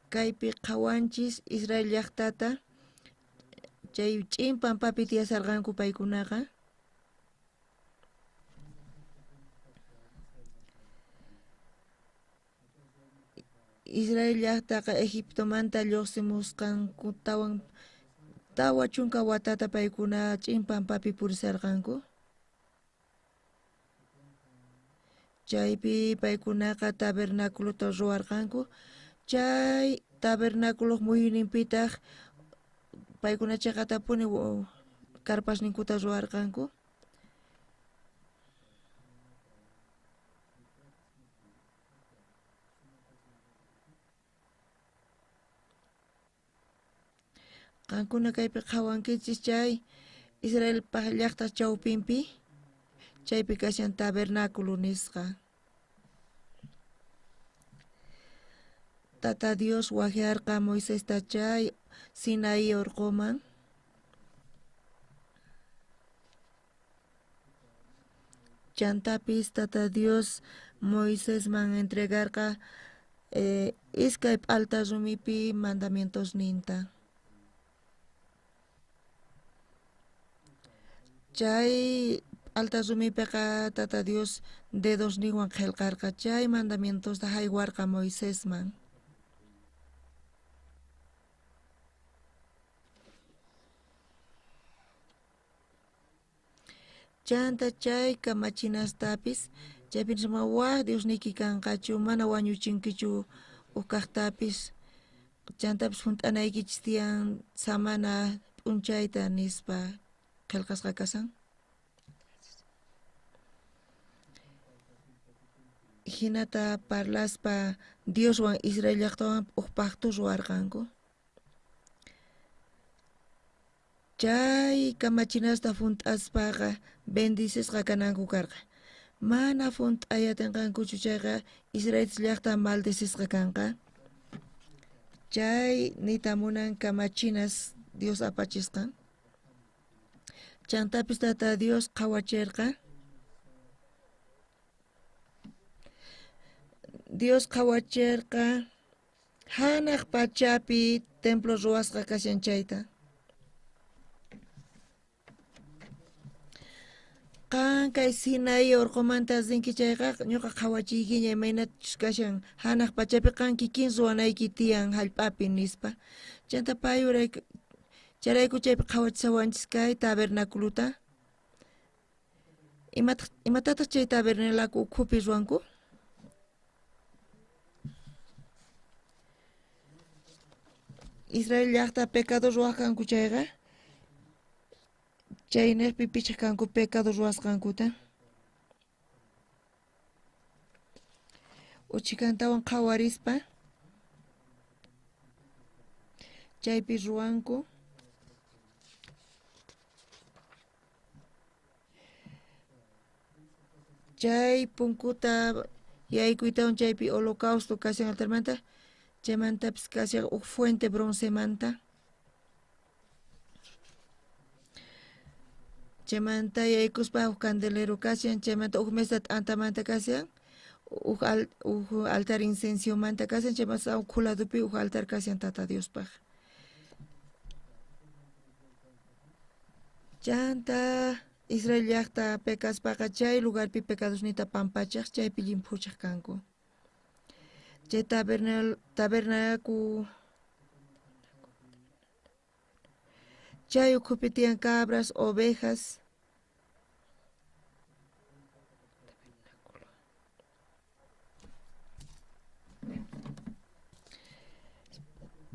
Kaypi qhawanchis Israel llajtata, chay ch'in pampapi tiyasarqanku paykunaqa. Israel llajtaqa Egiptomanta lluqsimusqankutawan 40 watata paykuna ch'in pampapi purisarqanku. Chaypi paykunaqa tabernáculota ruwarqanku. Chay tabernáculoj muyuyninpitaj paykuna cheqatapuni carpasninkuta ruwarqanku. Qankuna kaypi qhawankichis chay Israelpa llajta chawpinpi, chaypi kashan tabernáculo nisqa. Tata Dios wajyarqa Moisesta chay Sinaí orqoman. Chantapis Tata Dios Moisesman entregarqa iskay p'alta rumipi mandamientosninta. Chay p'alta rumipiqa Tata Dios dedosninwan qhelqarqa chay mandamientosta jaywarqa Moisesman. Chanta chay kamachinastapis chaypi nispa waj Diosniyki kanqachu, mana wañuchinkichu uj kajtapis, chantapis junt'anaykichis tiyan samana p'unchayta nispa qhelqasqa kashan. Jinata parlaspa Dioswan Israel llajtawan uj pacto ruwarqanku. Chay kamachinasta junt'aspaqa bendicisqa kananku karqa. Mana junt'ayatinqankuchu chayqa Israel llajta maldecisqa kanqa. Chay nita munan kamachinas Dios apachisqan. Chantapis Tata Dios qhawacherqa. Dios qhawacherqa janaj pachapi templo ruwasqa kashan chayta. Qan kay Sinaí orqomanta rinki chayqa ñuqa qhawachiykiña imaynachus kashan hanaq pachapi qan kikin ruwanayki tiyan hallp'api nispa. Chanta pay chayrayku chaypi qhawachisawanchis kay tabernaculuta. Imatataq chay tabernáculo ukhupi ruwanku? Israel llaqta pecado ruwaq kanku chayqa, chaynejpi pichaj kanku pecado ruwasqankuta. Uchikantawan qhawarispa chaypi ruwanku. Chay punkuta yaykuytawan chaypi holocausto kashan altarmanta, chaymantapis kashan uj fuente broncemanta. Chaymanta yaykuspa uj candelero kashan, chaymanta uj mesa t'antamanta kashan, uj altar incenciomanta kashan, chaymanta uj ladopi uj altar kashan Tata Diospaj. Chanta Israel llaqta pecaspaqa chay lugarpi pecadosnita pampachaj, chaypi llimphuchaj kanku. Chay tabernáculo chay ukhupi tiyan cabras, ovejas.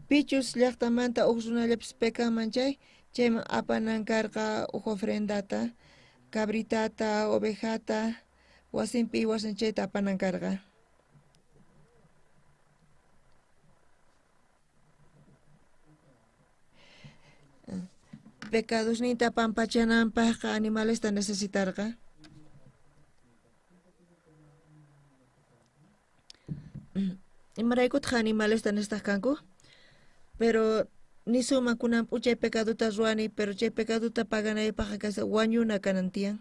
Pichus llaqtamanta uj runallapis pecanman chay, chayman apanan karqa uj ofrendata, cabritata, ovejata, wasinpi wasin chayta apanan karqa. Pecadosninta pampachananpajqa animalesta necesitarqa. Imaraykutaq animalesta necesitaj kanku? Pero nisuman kunan p'unchay pecadota ruwani, pero chay pecadota paganaypajqa kasa wañuna kanan tiyan.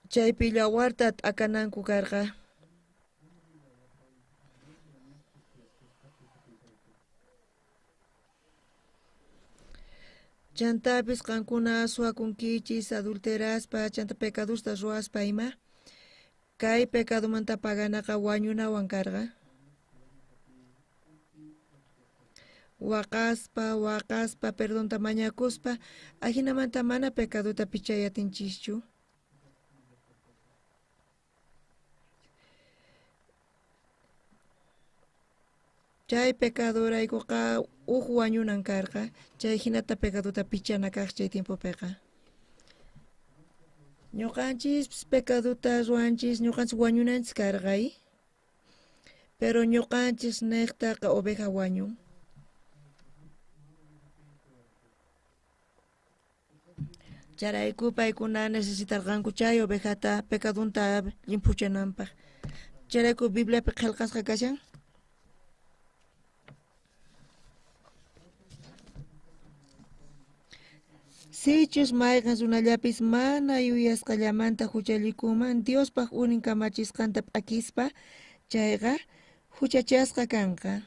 Chaypi llawarta t'akananku karqa. Chantapis qankuna suwakunkichis, adulteraspa, chanta pecadosta ruwaspa ima. Kay pecadomanta paganaqa wañunawan karqa. Waqaspa, waqaspa, perdonta mañakuspa, ajinamanta mana pecadota pichay atinchischu. Chay pecadoraykuqa uj wañunan karqa, chay jinata pecadota pichana kaq chay tiempopiqa. Ñuqanchis pecadota ruwanchis, ñuqanchis wañunanchis karqa, pero ñuqanchis niqtaqa oveja wañun. Chayrayku paykuna necesitarqanku chay ovejata pecadonta llimphuchananpaj. Chayrayku Bibliapi qhelqasqa kashan. Sichus mayqen runallapis mana yuyasqallamanta huchallikunman Diospaj unin kamachisqanta p'akispa, chayqa huchachasqa kanqa.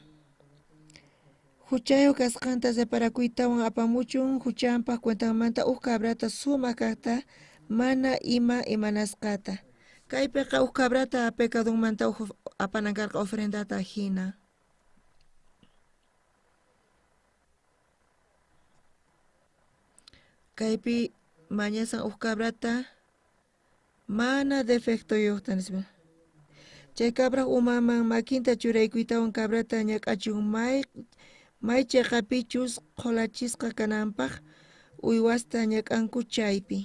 Huchayuq kasqanta reparakuytawan apamuchun huchanpaj cuentanmanta uj cabrata sumaq kajta mana ima imanasqata. Kaypiqa uj cabrata pecadonmanta uj apanan karqa ofrendata hina. Kaypi mañasan uj cabrata mana defectoyuqta nispa. Chay cabraj umaman makinta churaykuytawan cabrata ñak'achun may cheqapichus qholachisqa kananpaj uywasta ñak'anku chaypi.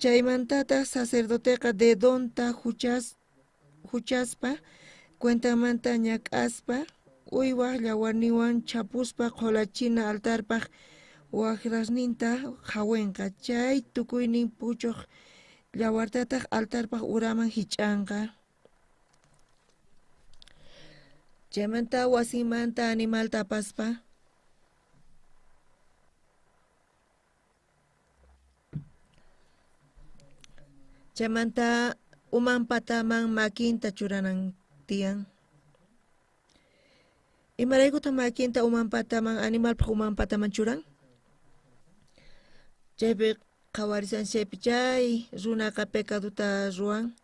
Chaymantataq sacerdoteqa dedonta huchaspa cuentamanta ñak'aspa uywaj llawarninwan chhapuspa qholachina altarpaj wajrasninta qhawenqa. Chay tukuynin puchuq llawartataq altarpaj uraman hich'anqa. Chaymanta wasimanta animalta apaspa chaymanta uman pataman makinta churanan tiyan. Imaraykutaq makinta uman pataman animalpaj uman pataman churan? Chaypi qhawarishan chaypi chay runaqa pecaduta ruwan.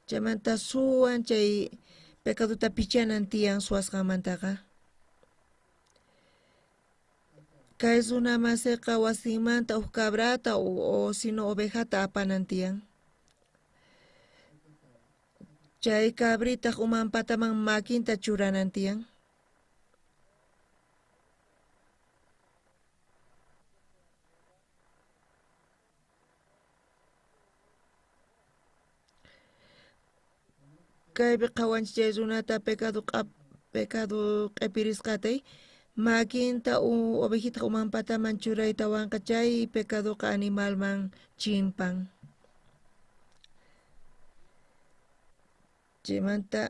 Chaymanta suwan chay pecaduta pichanan tiyan suwasqanmantaqa. Kay runa masiqa wasinmanta huk cabrata o sino ovejata apanan tiyan. Chay cabritaq uman pataman makinta churanan tiyan. Kaypi qhawanchik chay runata pecado q'ipirisqatay makinta ovejitaq uman pataman churaytawanqa chay pecadoqa animalman chimpan. Chaymanta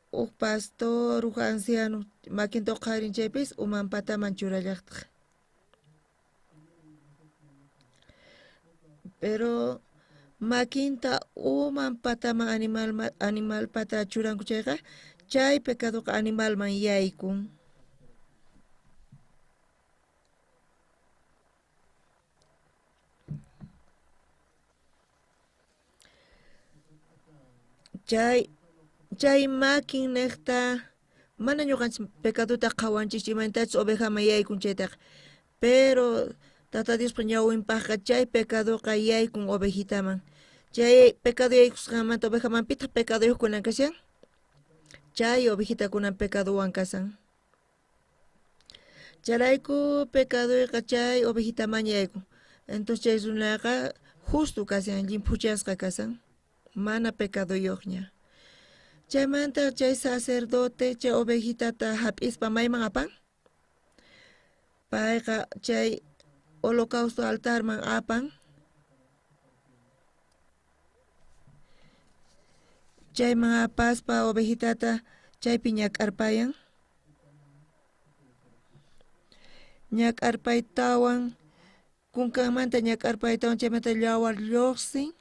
huk pastor, huk anciano makinta uqharin chaypis uman pataman churallaqtaq. Pero makinta uman pataman animal pata churanku chayqa, chay pecadoqa animalman yaykun. Chay makin niqta mana ñuqanchis pecaduta qhawanchis imaynatachus ovejaman yaykun chaytaqa, pero Tata Diospa ñawinpaqqa chay pecadoqa yaykun ovejitaman. Chay pecado yaykusqanmanta ovejaman pitaq pecaduyuq kunan kashan? Chay ovejitakunan pecadowan kasan. Chayrayku pecaduyqa chay ovejitaman yaykun. Entonces chay runaqa justo kashan, llimphuchasqa kasan, mana pecaduyuqña. Chaymanta chay sacerdote chay ovejitata hap'ispa mayman apan? Payqa chay holocausto altarman apan. Chayman apaspa ovejitata chaypi ñak'arpayan. Ñak'arpaytawan kunkanmanta ñak'arpaytawan chaymanta yawar lluqsin.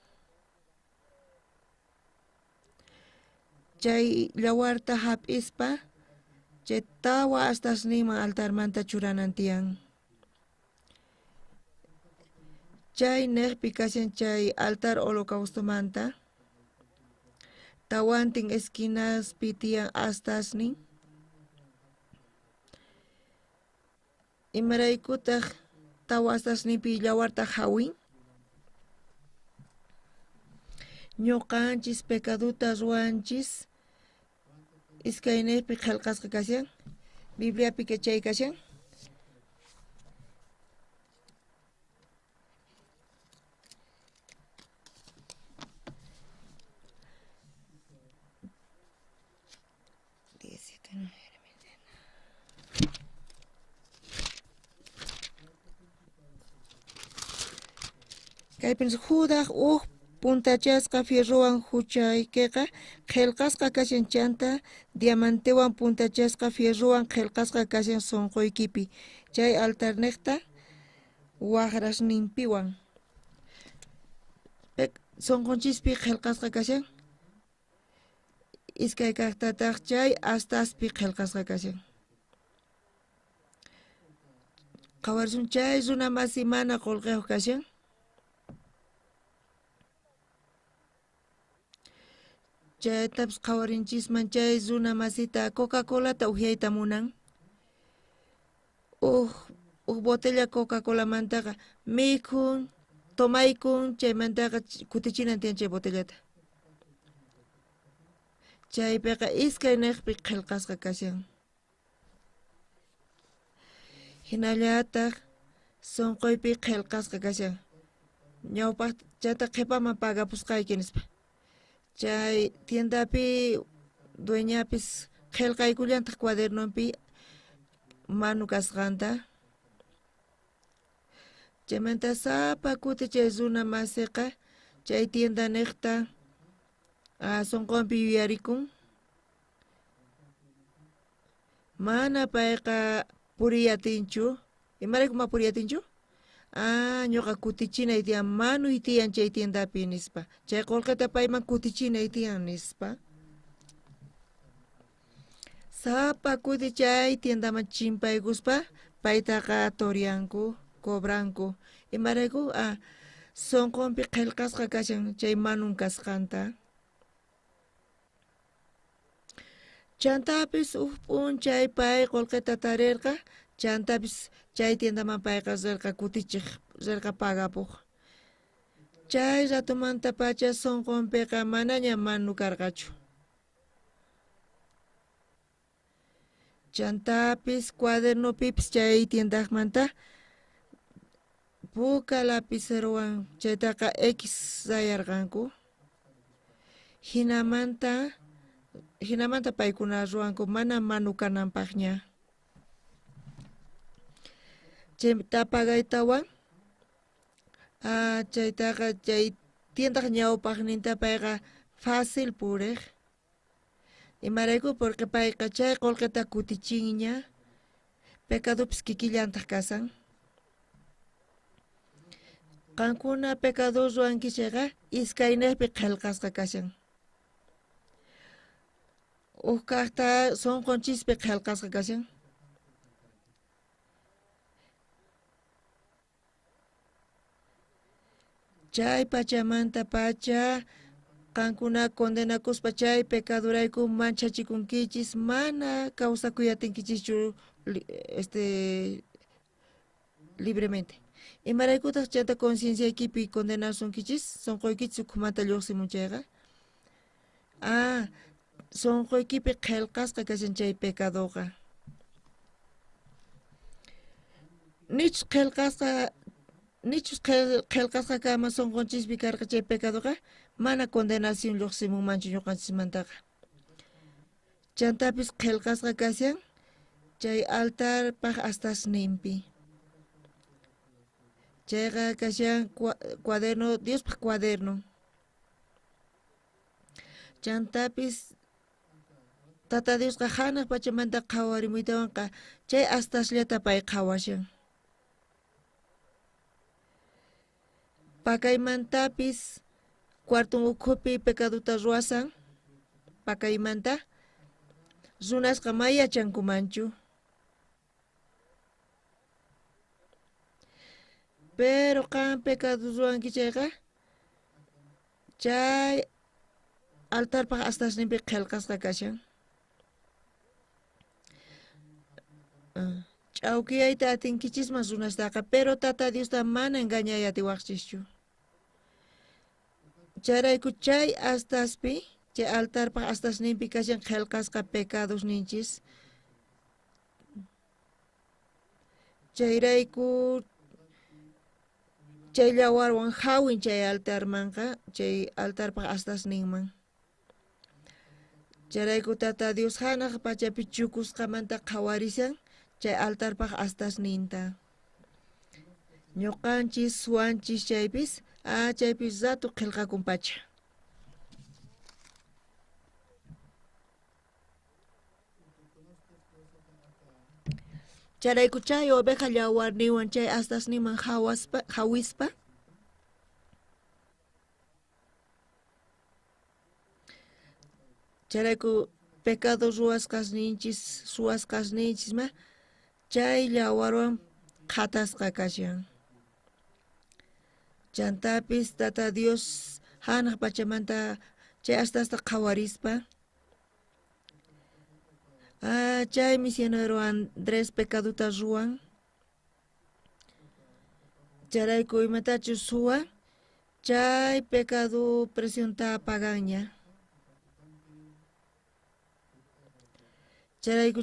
Chay yawarta hap'ispa chay tawa astasninman altarmanta churanan tiyan. Chay niqpi kashan chay altar holocaustomanta tawantin esquinaspi tiyan astasnin. Imaraykutaq tawa astasninpi yawarta hawin? Ñuqanchis pecaduta ruwanchis iskayniypi qillqasqa kashan, Bibliapi chay kashan. Kaypin Judas uj puntachasqa fierrowan huchaykiqa qillqasqa kashan chanta diamantewan puntachasqa fierrowan qillqasqa kashan sunquykipi chay altarniqta waqrasninpiwan. Sunqunchispi qillqasqa kashan iskay kaqtataq chay astaspi qillqasqa kashan. Qhawarisun chay runa masi mana qullqiyuq kashan. Chaytapas qhawarinchisman chay runa masita Coca-Colata uhyayta munan. Uj botella Coca-Colamantaqa mikhun, tomaykun, chaymantaqa kutichinan tiyan chay botellata. Chaypiqa iskay niqpi qillqasqa kashan. Hinallataq sunquypi qillqasqa kashan. Ñawpaq chayta qhipaman pagapusqayki nispa. Chay tiendapi dueñapis qillqaykullantaq cuadernonpi manu kasqanta. Chaymanta sapa kuti chay runa masiqa chay tienda niqta sunqunpi yuyarikun. Mana payqa puriyatinchu. Imarayku ma puriyatinchu? Ñuqa kutichinay tiyan, manuy tiyan chay tiendapi nispa. Chay qullqita payman kutichinay tiyan nispa. Sapa kuti chay tiendaman chimpaykuspa paytaqa torianku, Cobranku. Imarayku sunqunpi qillqasqa kashan chay manun kasqanta. Chantapis uj p'unchay pay qullqita tarirqa, chantapis chay tiendaman payqa rirqa kutichiq, rirqa pagapuq. Chay ratomantapacha sunqunpiqa manaña manu karqachu. Chantapis cuadernopipis chay tiendajmanta puka lapicerowan chaytaqa X rayarqanku. Hinamanta paykuna ruwanku mana manu kananpaqña. Chayta pagaytawan, chaytaqa chay tiendaj ñawpaqninta payqa fácil puriq. Imarayku porque payqa chay qullqita kutichinña, pecadopis kikillantaq kasan. Qankuna pecado ruwanki chayqa iskaynejpi qillqasqa kashan. Uj kaqta sunqunchispi qillqasqa kashan. Chay pachamanta pacha qankuna condenakuspa chay pecadorayku manchachikunkichis, mana kawsakuyatinkichishchu libremente. Imaraykutaq chanta concienciaykipi condenasunkichis, sunquykichis ukhumanta lluqsimun chayqa? Sunquykipi qillqasqa kashan chay pecadoqa. Nichus qillqasqa kama sunqunchispi karqa chay pecadoqa, mana condenación lluqsimunmanchu ñuqanchismantaqa. Chantapis qillqasqa kashan chay altarpaq astasninpi. Chayqa kashan cuaderno, Diospaq cuaderno. Chantapis Tata Diosqa hanaq pachamanta qhawarimuytawanqa chay astasllata pay qhawashan. Pakaymantapis cuarton ukhupi pecadota ruwasan, pakaymanta runasqa may yachankumanchu. Pero qan pecado ruwanki chayqa, chay altarpaq astasninpi qillqasqa kashan. Ch'awkiyayta atinkichisman runastaqa, pero Tata Diosta mana engañay atiwaqchischu. Chayrayku chay astaspi, chay altarpaq astasninpi kashan qillqasqa pecados ninchis. Chayrayku chay llawarwan hawin chay altarmanqa, chay altarpaq astasninman. Chayrayku Tata Dios hanaq pachapi chukusqamanta qhawarishan chay altarpaq astasninta. Ñuqanchis, suwanchis chaypis, chaypis rato qillqakun pacha. Chayrayku chay oveja llawarninwan chay astasninman hawispa chayrayku pecado ruwasqasninchis, suwasqasninchisma chay llawarwan qhatasqa kashan. Chantapis Tata Dios hanaq pachamanta chay astasta qhawarispa, chay misionero Andrés pecadota ruwan. Chayrayku imatachus suwa, chay pecado presionta paganña. Chayrayku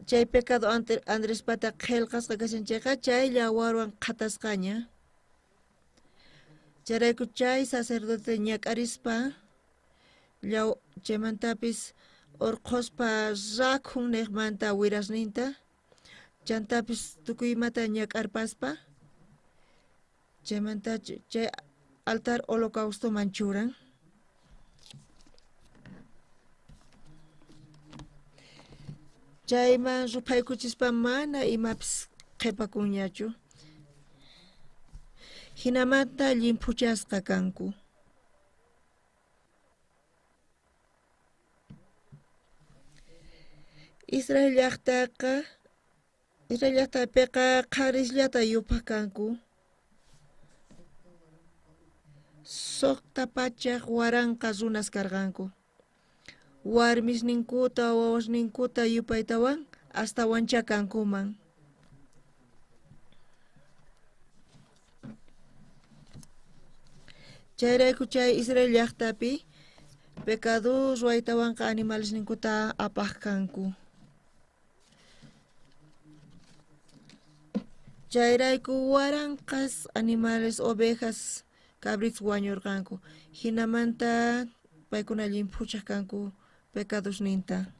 chay pecado Andrespata qillqasqa kashan chayqa, chay llawarwan qhatasqaña. Chayrayku chay sacerdote ñak'arispa, chaymantapis urqhuspa rakhun niqmanta wirasninta, chantapis tukuy imata ñak'arpaspa, chaymanta chay altar holocaustoman churan. Chayman ruphaykuchispa mana imapis qhipakunñachu. Hinamanta llimphuchasqa kanku. Israel llaqtaqa Israel llajtapeqa qharisllata yupaj kanku. 600,000 runas karqanku. Warmisninkuta, wawasninkuta yupaytawan astawanchá kankuman. Chayrayku chay Israel llajtapi pecado ruwaytawanqa animalesninkuta apaj kanku. Chayrayku waranqas animales, ovejas, cabritos wañurqanku. Jinamanta paykuna llimphuchaj kanku pecadosninta.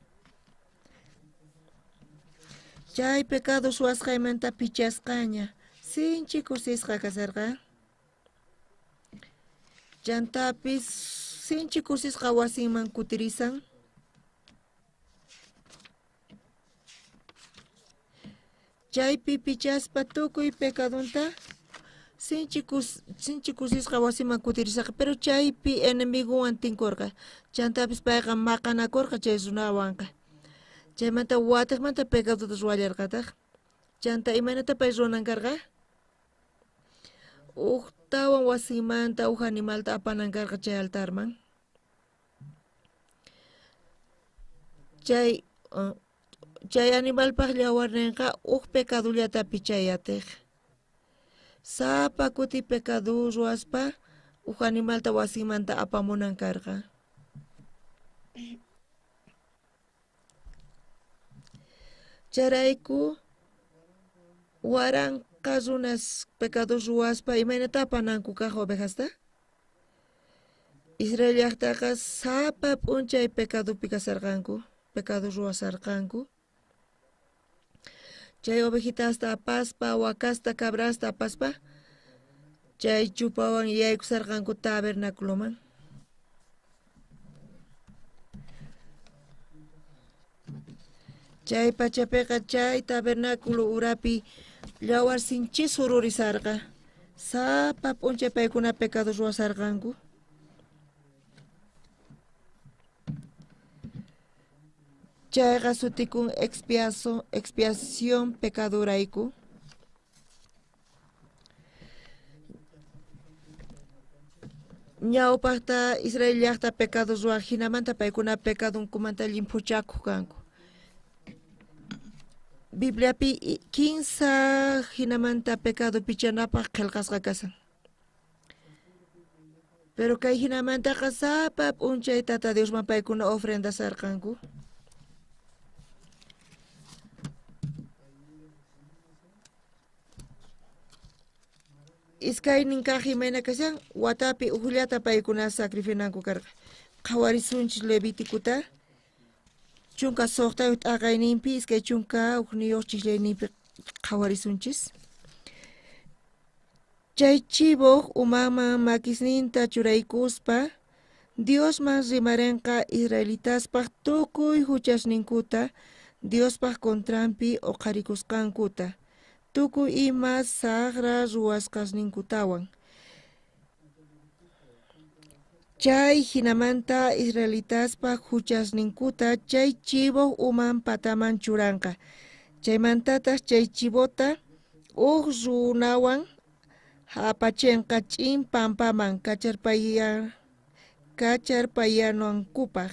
Chay pecado ruwasqaymanta pichasqaña, sinchi kusisqa kasarqa. Chantapis sinchi kusisqa wasinman kutirisan. Chaypi pichaspa tukuy pecadonta sinchi kusisqa wasiman kutirisarqa, pero chaypi enemigowan tinkorqa. Chantapis payqa maqanakorqa chay runawanqa. Chaymanta watejmanta pecadota ruwallarqataj. Chanta imaynata pay ruwanan karqa? Ujtawan wasinmanta uj animalta apanan karqa chay altarman. Chay animalpaj llawarnenqa uj pecadollata pichay atej. Sapa kuti pecado ruwaspa uj animalta wasinmanta apamunan karqa. Chayrayku waranqa runas pecado ruwaspa imaynata apananku kaj ovejasta? Israel llajtaqa sapa p'unchay pecadopi kasarqanku, pecado ruwasarqanku. Chay ovejitasta apaspa, wakasta, cabrasta apaspa, chay chupawan yaykusarqanku tabernáculoman. Chay pachapeqa chay tabernáculo urapi llawar sinchi sururisarqa. Sapa p'unchay paykuna pecado ruwasarqanku. Chayqa sutikun expiación pecadorayku. Ñawpajta Israel llajta pecado ruwaj jinamanta paykuna pecadonkumanta llimphuchakuj kanku. Bibliapi 15 jinamanta pecado pichanapaj qhelqasqa kasan. Pero kay jinamantaqa sapa p'unchay Tata Diosman paykuna ofrendasarqanku. Iskaynin kaj imayna kashan, watapi ujllata paykuna sacrifinanku karqa. Qhawarisunchis Levíticuta, 16 t'aqayninpi, 21 chisllayninpi qhawarisunchis. Chay chivoj umaman makisninta churaykuspa, Diosman rimarenqa israelitaspaj tukuy huchasninkuta, Diospaj contranpi oqharikusqankuta, tukuy ima sajra ruwasqasninkutawan. Chay jinamanta israelitaspaj huchasninkuta chay chivoj uman pataman churanqa. Chaymantataj chay chivota uj runawan apachenqa ch'in pampaman kacharpayanankupaj.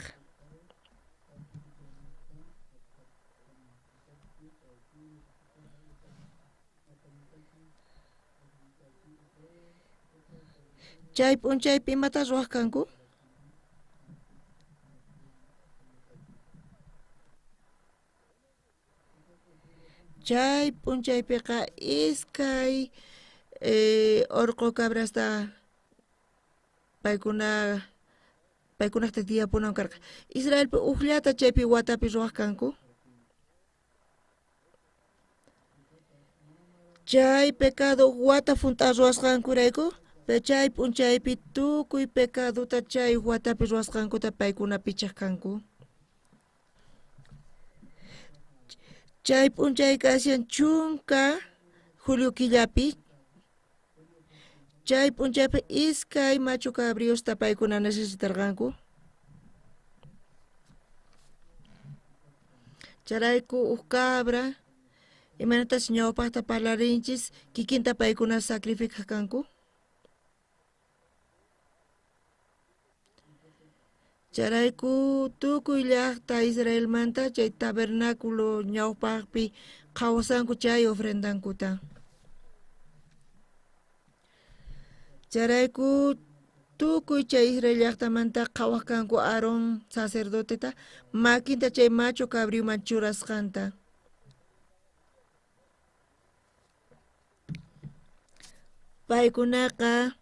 Chay p'unchaypi imata ruwaj kanku? Chay p'unchaypiqa iskay orqo cabrasta paykunajta tiyapunan karqa. Israelpi ujllata chaypi watapi ruwaj kanku. Chay pecado wata junt'a ruwasqankurayku, chay p'unchaypi tukuy pecadota chay watapi ruwasqankuta paykuna pichaj kanku. Chay p'unchay kashan 10 julio killapi. Chay p'unchaypi iskay machu cabriosta paykuna necesitarqanku. Chayrayku uj cabra, Imaynatas ñawpaqta parlarinchis kikinta paykuna sacrificaq kanku. Chayrayku tukuy llaqta Israelmanta chay tabernáculo ñawpaqpi qhawasanku chay ofrendankuta. Chayrayku tukuy chay Israel llaqtamanta qhawaq kanku Aarón sacerdoteta makinta chay macho cabrioman churasqanta. Paykunaqa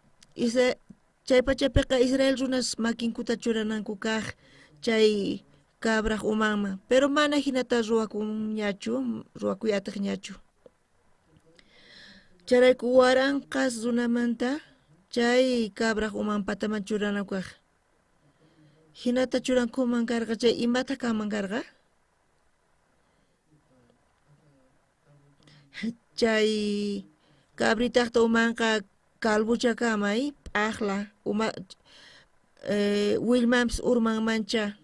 chay pachapiqa Israel runas makinkuta churananku kaq chay cabraj umanman, pero mana hinata ruwakunñachu, ruwakuy atiqñachu. Chayrayku waranqas runamanta chay cabraj uman pataman churananku kaq. Hinata churankuman karqa chay imata kanman karqa? Chay cabritajta umanqa calvochakama, p'ajla, uma willmanpis urmanmancha.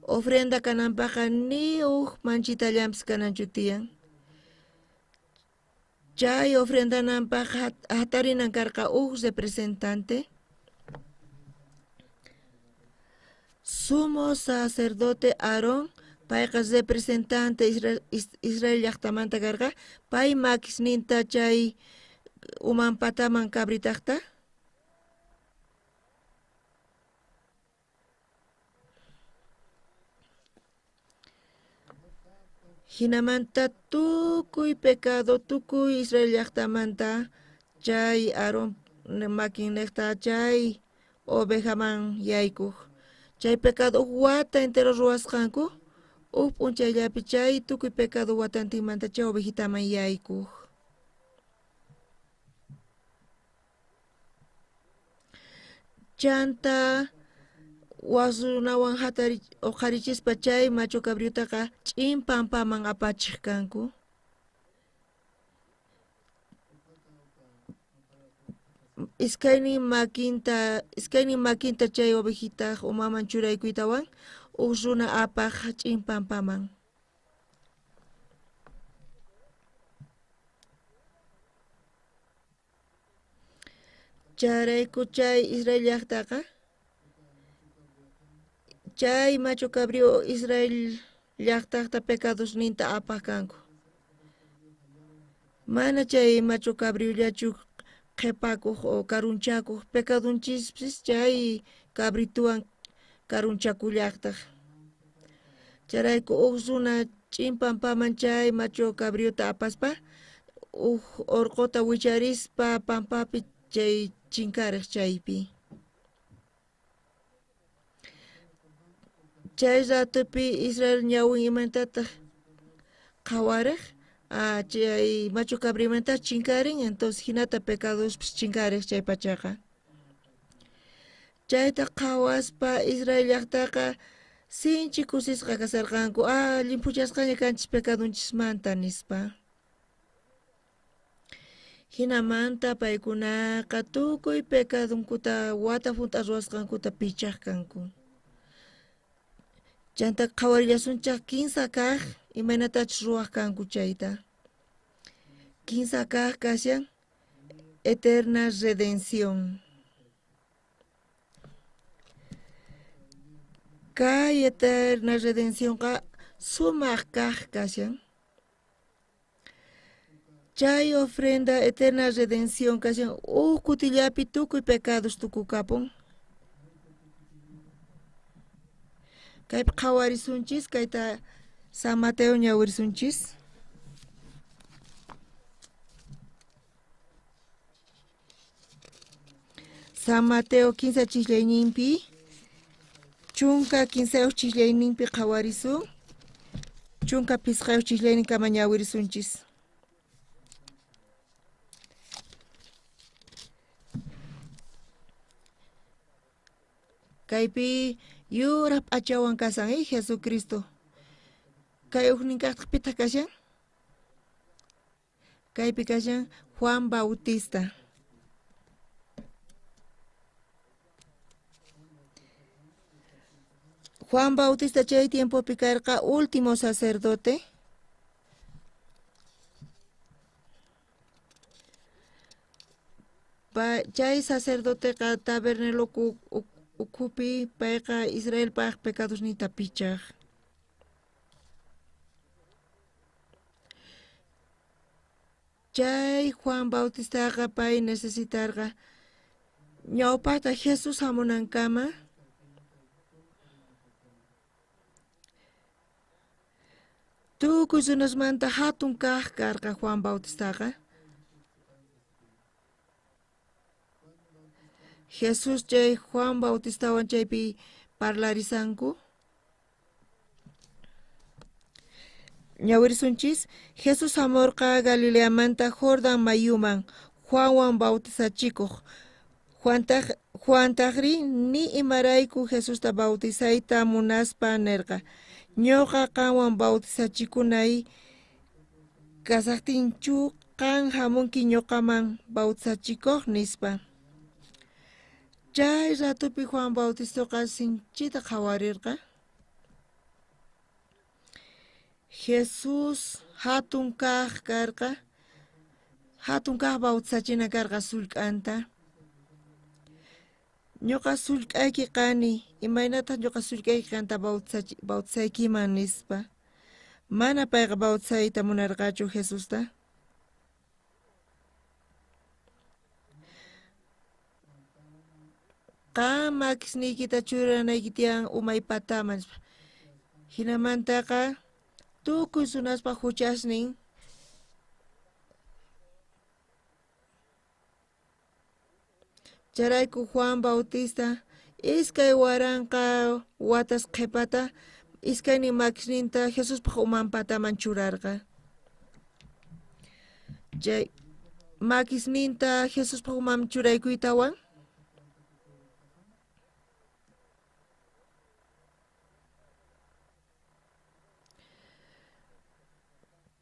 Ofrenda kananpaqqa ni uj manchitallanpis kananchu tiyan. Chay ofrendananpaq hatarinan karqa uj representante. Sumo sacerdote Aarón, payqa representante Israel llaqtamanta karqa, pay makisninta chay uman pataman cabritajta. Hinamanta tukuy pecado, tukuy Israel llaqtamanta chay Aarón makinnejta chay ovejaman yaykuq. Chay pecado uj wata entero ruwasqanku, uj p'unchayllapi chay tukuy pecado watantinmanta chay ovejitaman yaykuq. Chanta wasunawan uqharichispa chay macho cabriotaqa ch'in pampaman apachiq kanku. Iskaynin makinta chay ovejitaq umaman churaykuytawan uj runa apaq ch'in pampaman. Chayrayku chay Israel llaqtaqa chay macho cabrio Israel llaqtaqta pecadosninta apaq kanku. Mana chay macho cabriollachu qhipakuq o karunchakuq, pecadonchispis chay cabrituwan karunchakullaqtaq. Chayrayku uj runa ch'in pampaman chay macho cabriota apaspa uj orqota wicharispa pampapi chay chinkariq chaypi. Chay ratopi Israel ñawin imantataq qhawariq, chay macho cabriomanta chinkarin, entonces hinata pecadospis chinkariq chay pachaqa. Chayta qhawaspa Israel llaqtaqa sinchi kusisqa kasarqanku, llimphuchasqaña kanchis pecadonchismanta nispa. Hinamanta paykunaqa tukuy pecadonkuta wata junt'a ruwasqankuta pichaq kanku. Chanta qhawarillasunchaq kinsa kaq imaynatachus ruwaq kanku chayta. Kinsa kaq kashan eterna redención. Kay eterna redencionqa sumaq kaq kashan. Chay ofrenda eterna redención kashan uj kutillapi tukuy pecados tukukapun. Kaypi qhawarisunchis, kayta San Mateo ñawirisunchis. San Mateo 15 chislayninpi, chunka 15 chislayninpi qhawarisun, chunka 5 chislayninkama ñawirisunchis. Kaypi yuraq p'achawan kasan, Jesucristo. Kay ujninkaqtaq pitaq kashan? Kaypi kashan Juan Bautista. Juan Bautista chay tiempopi karqa último sacerdote. Chay sacerdoteqa tabernáculo ukhupi payqa Israelpaj pecadosninta pichaj. Chay Juan Bautistaqa pay necesitarqa ñawpajta Jesús hamunankama tukuy runasmanta hatun kaj karqa Juan Bautistaqa. Jesús chay Juan Bautistawan chaypi parlarisanku. Ñawirisunchis, Jesús hamurqa Galileamanta Jordan mayuman Juanwan bautizachikuq. Juantajri ni imarayku Jesusta bautizayta munaspa nerqa. Ñuqa qanwan bautizachikunay kasaqtinchu qan hamunki ñuqaman bautizachikuq nispa. Chay ratupi Juan Bautistaqa sinchita qhawarirqa. Jesús hatun kaj karqa, hatun kaj bautizachina karqa sullk'anta. Ñuqa sullk'ayki qani, imaynataq ñuqa sullk'ayki qanta bautizaykiman nispa. Mana payqa bautizayta munarqachu Jesusta. Qan makisniykita churanayki tiyan umay pataman nispa. Hinamantaqa tukuy runaspa huchasnin Chayrayku Juan Bautista 2000 watas qhipata iskaynin makisninta Jesuspaj uman pataman churarqa. Chay makisninta Jesuspaj uman churaykuytawan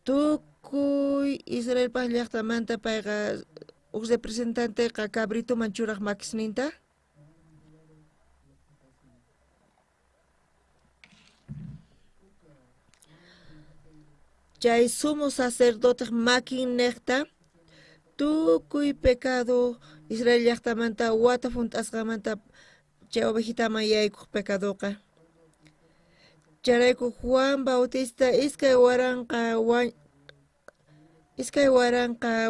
tukuy Israelpaj llajtamanta payqa uj representanteqa cabritoman churaj makisninta. Chay sumo sacerdote makin nejta tukuy pecado Israel llajtamanta wata junt'asqamanta chay ovejitaman yaykuq pecadoqa. Chayrayku Juan Bautista 2000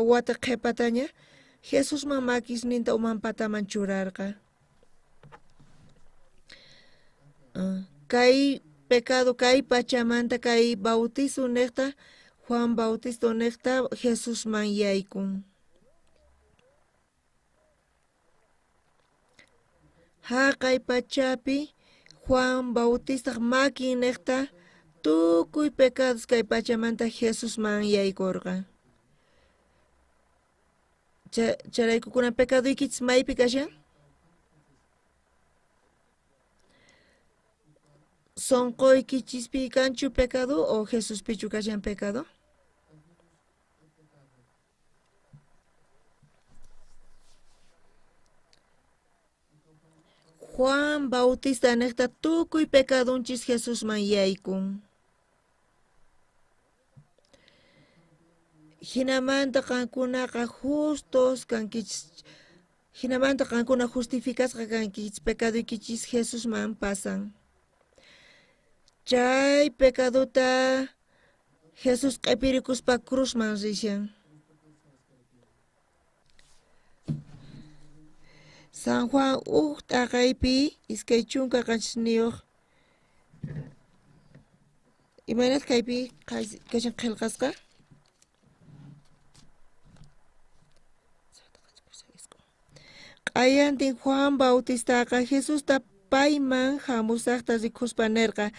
wata qhipataña Jesusman makisninta uman pataman churarqa. Kay pecado kay pachamanta kay bautizo nejta Juan Bautista nejta Jesusman yaykun. Haqay pachapi Juan Bautista makin nejta tukuy pecados kay pachamanta Jesusman yaykurqa. Charaykukuna pecadoykichis maypi kashan? Sonqoykichispi kanchu pecado o Jesuspichu kashan pecado? Juan Bautista nejta tukuy pecadonchis Jesusman yaykun. Hinamanta qankunaqa justos kankichis, hinamanta qankuna justificasqa kankichis, pecadoykichis Jesusman pasan. Chay pecadota Jesús q'ipirikuspa cruzman rishan. San Juan uj t'aqaypi 27 imaynat kaypi kashan qillqasqa? Q'ayantin Juan Bautistaqa Jesusta payman hamusaqta rikuspa nerqa: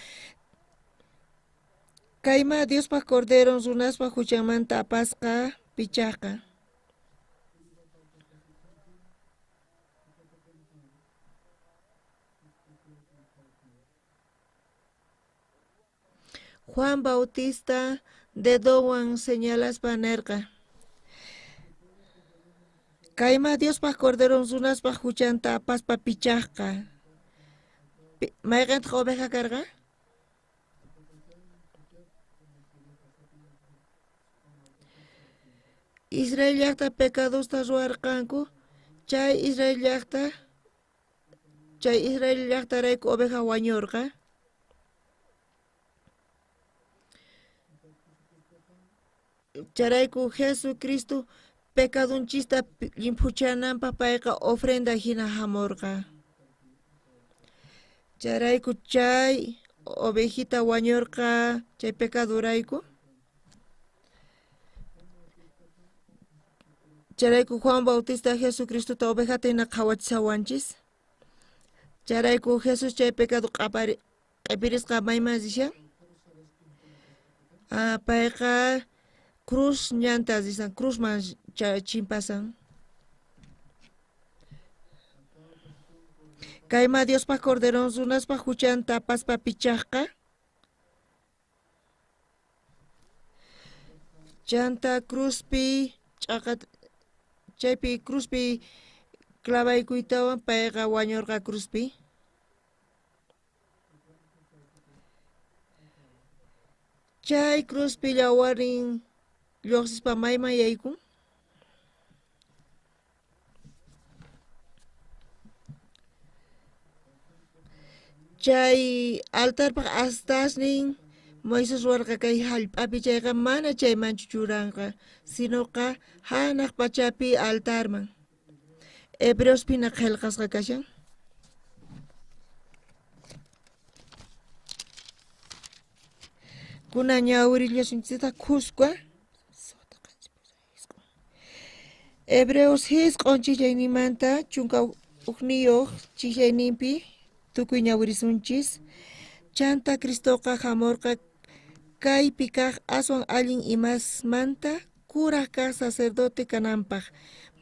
Kayma Diospaj Corderon runaspa huchanmanta apasqa pichajqa. Juan Bautista dedowan señalaspa nerqa: Kayma Diospaj Corderon runaspa huchanta apaspa pichajqa. Mayqintaq oveja karqa? Israel llajta pecadosta ruwarqanku, Chay Israel llajta, chay Israel llajtarayku oveja wañurqa. Chayrayku Jesucristo pecadunchista llimphuchananpaj payqa ofrenda hina hamurqa. Chayrayku chay ovejita wañurqa chay pecadorayku. Chayrayku Juan Bautista Jesucristota ovejata hina qhawachishawanchis. Chayrayku Jesús chay pecado q'ipirisqa mayman rishan. Payqa cruz ñanta risan, cruzman chimpasan. Kayma Diospaj Corderón runaspaj huchanta paspa pichajqa. Chanta cruzpi ch'aqa chaypi cruzpi clavaykuytawan payqa wañurqa cruzpi. Chay cruzpi llawarin lluqsispa mayman yaykun. Chay altarpaj astasnin Moisés ruwarqa kay hallp'api chayqa mana chaymanchu churanqa, sinoqa hanaq pachapi altarman. Hebreospina qillqasqa kashan. Kunan ñawirillasunchistaq khuska. Hebreos 9 chillayninmanta 11 chillayninpi tukuy ñawirisunchis. Chanta Cristoqa hamurqa kaypi kaq aswan allin imasmanta kuraj kaq sacerdote kananpaj.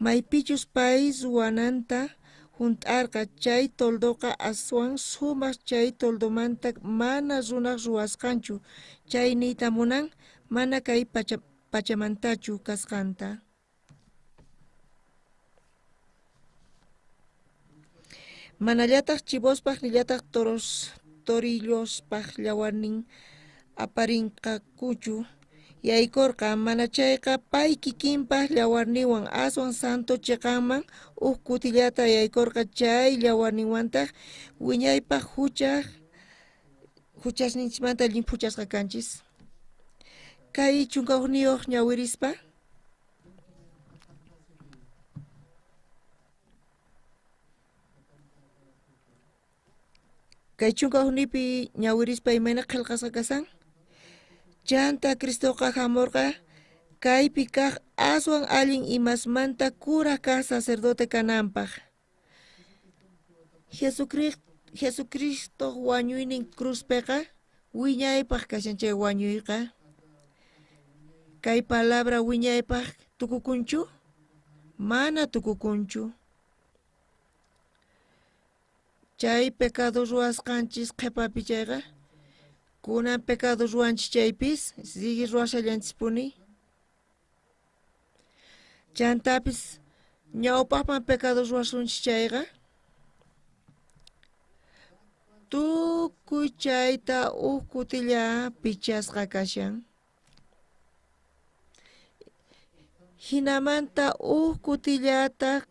Maypichus pay ruwananta junt'arqa chay toldoqa aswan sumaq chay toldomanta mana runaj ruwasqanchu. Chay niyta munan mana kay pachamantachu kasqanta. Manallataq chivospaj nillataq torillospaj llawarnin aparinqakuchu yaykurqa, mana chayqa pay kikinpaj llawarninwan aswan santo chiqanman uj kutillata yaykurqa chay llawarninwantaq wiñaypaj huchasninchikmanta llimphuchasqa kanchis. Kay 11 ñawirispa. Kay 11 ñawirispa imayna qillqasqa kasan. Chanta Cristoqa hamurqa kaypi kaq aswan allin imasmanta kuraj kaq sacerdote kananpaj. Jesucristo wañuynin cruzpiqa wiñaypaj kashan chay wañuyqa. Kay palabra wiñaypaj tukukunchu? Mana tukukunchu. Chay pecado ruwasqanchis qhipapi chayqa kunan pecado ruwanchis chaypis sigue ruwashallanchispuni. Chantapis ñawpaqman pecado ruwasunchis chayqa tukuy chayta uj kutilla pichasqa kashan. Hinamanta uj kutillata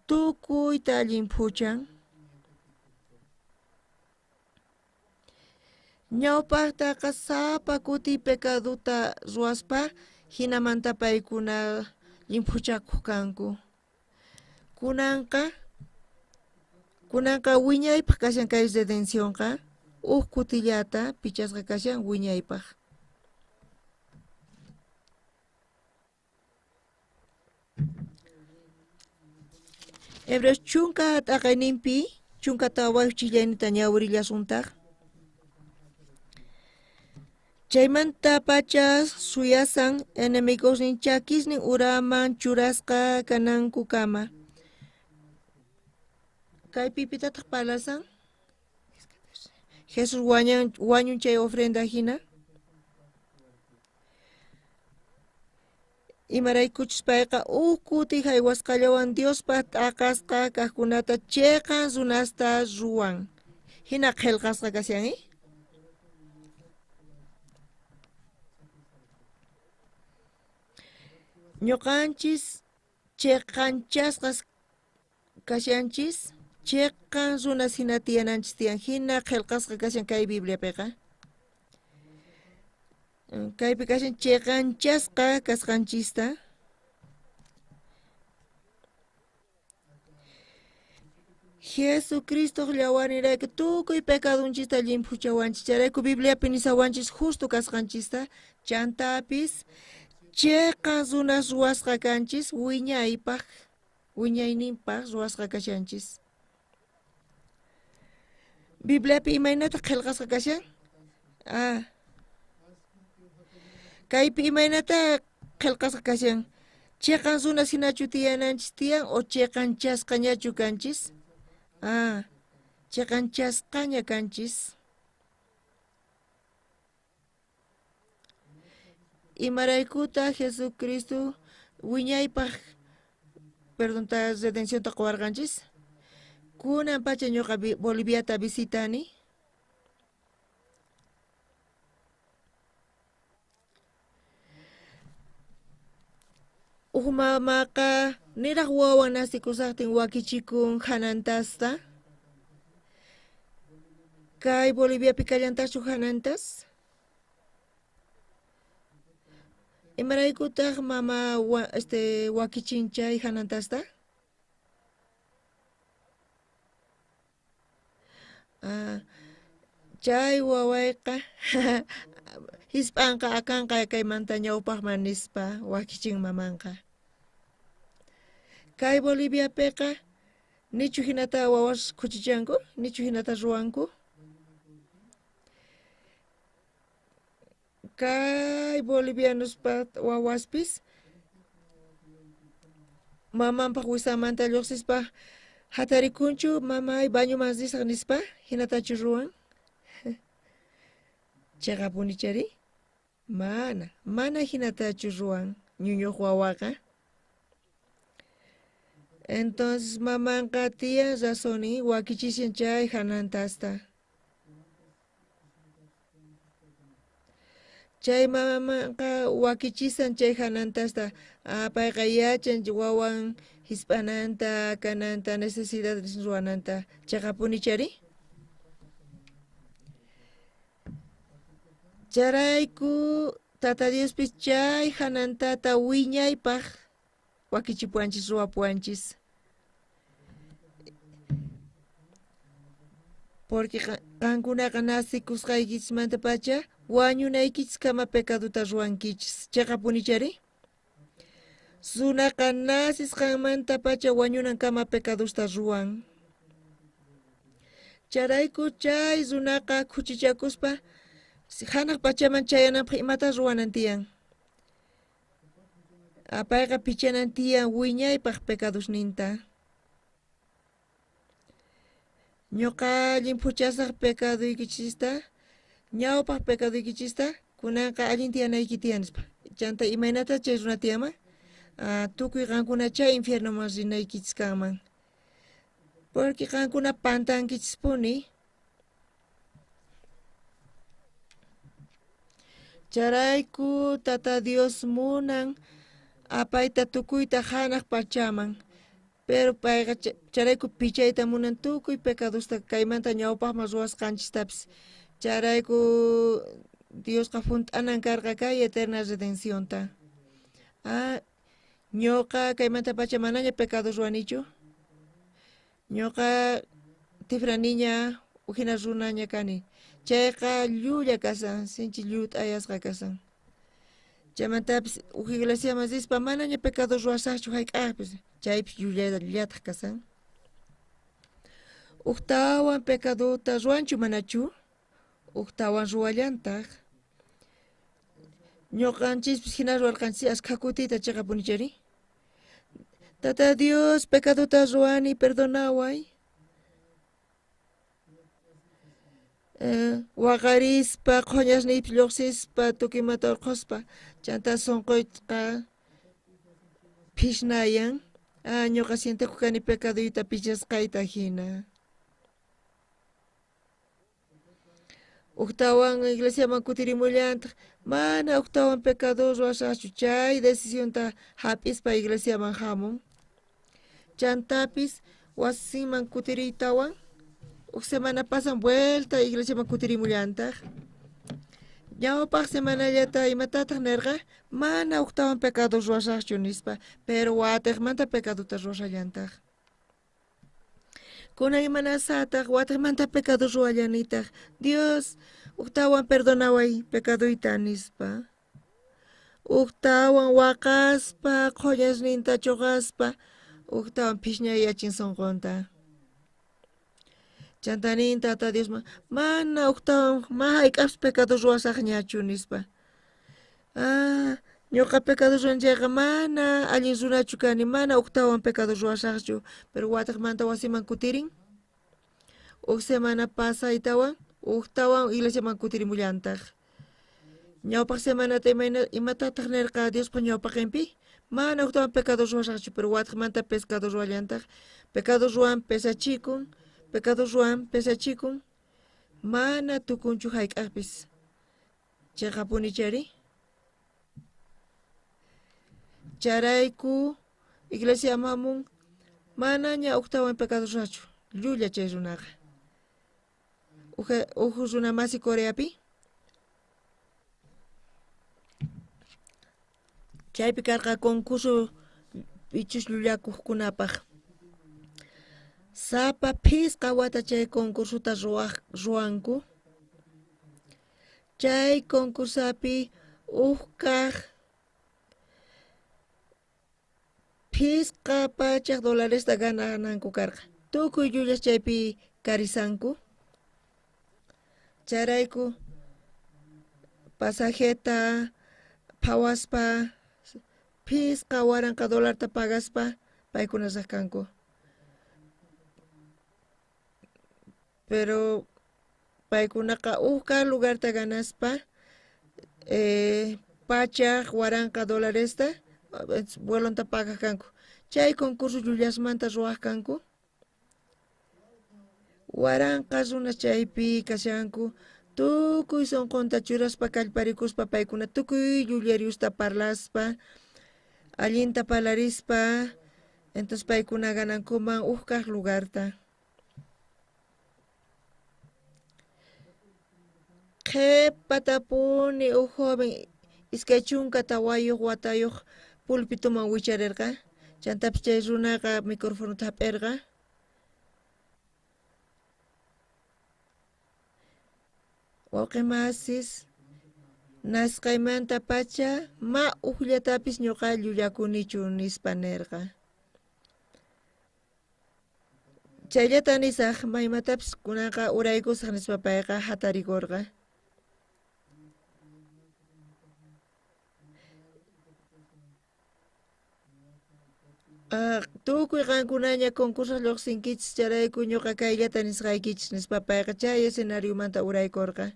tukuyta llimphuchan. Ñawpaqtaqa sapa kuti pecadota ruwaspa hinamanta paykuna llimphuchakuq kanku. Kunanqa wiñaypaq kashan kay redencionqa uj kutillata pichasqa kashan wiñaypaq. Hebreos 10 t'aqayninpi 14 chillaynita ñawirillasuntaq. Chaymanta pacha suyasan enemigosnin chakisnin uraman churasqa kanankukama. Kaypi pitataq parlasan? Jesús wañun chay ofrenda hina. Imaraykuchus payqa uj kuti haywasqallawan Diospaj t'aqasqa kaqkunata chiqan runasta ruwan. Hina qillqasqa kashan, Ñuqanchis chiqanchasqas kashanchis? Chiqan runas hina tiyananchis tiyan, hina qillqasqa kashan kay Bibliapiqa. Kaypi kashan chiqanchasqa kasqanchista. Jesucristo llawarirayku tukuy pecadunchista llimphuchawanchis, chayrayku Bibliapi nisawanchis justo kasqanchista, chantapis chiqan runas ruwasqa kanchis wiñaypaq, wiñayninpaq ruwasqa kashanchis. Bibliapi imaynata qillqasqa kashan? Kaypi imaynata qillqasqa kashan? Chiqan runas hinachu tiyananchis tiyan o chiqanchasqañachu kanchis? Chiqanchasqaña kanchis. Imaraykuta Jesucristo wiñaypaq perdonta redencionta quwarqanchis? Kunan pacha ñuqa Boliviata visitani. Uj mamaqa niraq wawan nasikusaqtin wakichikun hanantasta. Kay Boliviapi kallantaqchu hanantas? Imaraykutaq mama wakichin chay hanantasta? Chay wawayqa hisp'anqa akanqa kaymanta ñawpaqman nispa wakichin mamanqa. Kay Boliviapiqa nichu hinata wawas khuchichanku, nichu hinata ruwanku? Kay bolivianospa wawaspis mamanpaq wisamanta lluqsispa hatarikunchu mamay bañuman risaq nispa hinatachu ruwan? Chiqapuni chari? Mana, mana hinatachu ruwan ñuñuq wawaqa. Entonces mamanqa tiyan razoni wakichishan chay hanantasta. Chay mamanqa wakichisan chay hanantasta. Payqa yachan wawan hisp'ananta, kananta, necesidad ruwananta. Chiqapuni chari? Charayku Tata Diospis chay hanantata wiñaypaq wakichipuwanchis, ruwapuwanchis. Porque qankunaqa nasikusqaykichismantapacha wañunaykichiskama pecadota ruwankichis. Chiqapuni chari? Runaqa nasisqanmantapacha wañunankama pecadosta ruwan. Charayku chay runaqa khuchichakuspa hanaq pachaman chayananpaq imata ruwanan tiyan? Payqa pichanan tiyan wiñaypaq pecadosninta. Ñuqa llimphuchasaq pecadoykichista, ñawpaq pecadoykichista, kunanqa allin tiyanayki tiyan nispa. Chanta imaynata chay runa tiyanman? Tukuy qankuna chay infiernoman rinaykichis kanman. Porque qankuna pantankichispuni. Charayku Tata Dios munan apayta tukuyta hanaq pachaman. Pero payqa charayku pichayta munan tukuy pecadosta kaymanta ñawpaqman ruwasqanchistapis. Charayku Diosqa hunt'anan karqa kay eterna redencionta. Ñuqa kaymanta pacha manaña pecado ruwanichu. Ñuqa tifraniña hina runaña kani. Chayqa llulla kasan, sinchi llut'ayasqa kasan. Chaymantapis uj iglesiaman rispa manaña pecado ruwasaqchu hayk'aqpis, chaypis llullataq kasan. Ujtawan pecadota ruwanchu manachu? Ujtawan ruwallantaq. Ñuqanchispis hina ruwarqanchis askha kutita chiqapuni chari. Tata Dios, pecadota ruwani, perdonaway. Waqarispa, qhuñasniypi lluqsispa, tukuymanta urqhuspa, chanta sunquyqa phishnayan. Ñuqa sientekuq kani pecaduyta pichasqayta hina. Ujtawan iglesiaman kutirimullantaq, mana ujtawan pecado ruwasaqchu, chay decisionta hap'ispa iglesiaman hamun. Chantapis Wasinman kutiriytawan uj semana pasan vuelta iglesiaman kutirimullantaj. Ñawpaq semanallata imatataq nerqa? Mana ujtawan pecado ruwasaqchu nispa, pero watiqmanta pecadota ruwashallantaj. Kunan imanasataq watiqmanta pecado ruwallanitaj. Dios, ujtawan perdonaway pecaduyta nispa. Ujtawan waqaspa, qhollasninta choqaspa, ujtawan phishñayachin sonqonta. Chanta nin Tata Diosman, mana ujtawan ma hayk'apis pecado ruwasaqñachu nispa. Ah, ñuqa pecado ruwan chayqa mana allin runachu kani, mana ujtawan pecado ruwasaqchu, pero watiqmanta wasiman kutirin. Uj semana pasaytawan, ujtawan iglesiaman kutirimullantaj. Ñawpaq semanata imatataq nerqa Diospa ñawpaqinpi? Mana ujtawan pecado ruwasaqchu, pero watiqmanta pescado ruwallantaj. Pecado ruwan pesachikun, pecado ruwan pesachikun, mana tukunchu hayk'aqpis. Chayqapuni chari. Charayku iglesia mamun manaña ujtawan pecado ruwachu, llulla chay runaqa. Uj runa masi Coreapi. Chaypi karqa concurso pichus llullakuqkunapaq. Sapa phisqa wata chay concursota ruwanku. Chay concursapi uj kaq phisqa pachak dolaresta ganananku karqa. Tukuy llullas chaypi karisanku. Chayrayku pasajeta phawaspa phisqa waranqa dolarta pagaspa paykuna riq kanku. Pero paykunaqa uj kaq lugarta ganaspa pachak waranqa dolaresta vuelonta pagaq kanku. Chay concurso llullasmanta ruwaq kanku. Waranqa runas chaypi kashanku tukuy sonqonta churaspa kallparikuspa paykuna tukuy llulleriusta parlaspa allinta parlarispa, entonces paykuna ganankuman uj kaq lugarta. Qhepatapuni uj joven iskay chunka tawayuq watayuq pulpituman wicharirqa. Chantapis chay runaqa microfonota hap'irqa. Wawqimasis, nasqaymanta pacha ma ujllatapis ñuqa llullakunichu nispa nerqa. Chayllata nisaq maymatapis kunanqa uraykusaq nispa payqa hatarikurqa. Tukuy qankunaña concurso lluqsinkichis chayrayku ñuqa kayllata nisqaykichis nispa payqa chay escenariomanta uraykurqa.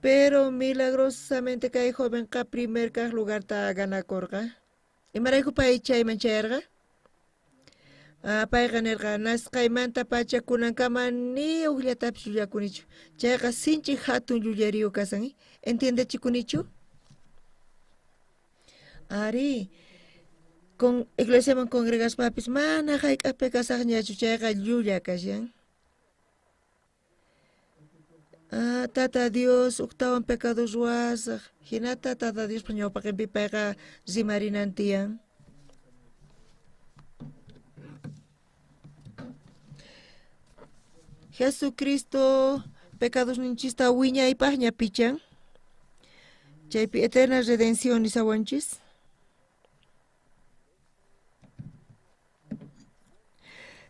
Pero milagrosamente kay jovenqa primer kaq lugarta ganakurqa. Imarayku pay chayman chayarqa? Payqa nirqa nasqaymanta pacha kunankama ni ujllatapis llullakunichu. Chayqa sinchi hatun llulleriyo kasan. Entiendechikunichu? Ari, con iglesiaman congregaspapis mana hayk'aqpi kasaqñachu chayqa llulla kashan. Tata Dios ujtawan pecado ruwasaq. Hinata Tata Diospa ñawpaqinpi payqa rimarinan tiyan. Jesucristo pecadosninchista wiñaypaqña pichan. Chaypi eterna redención nisawanchis.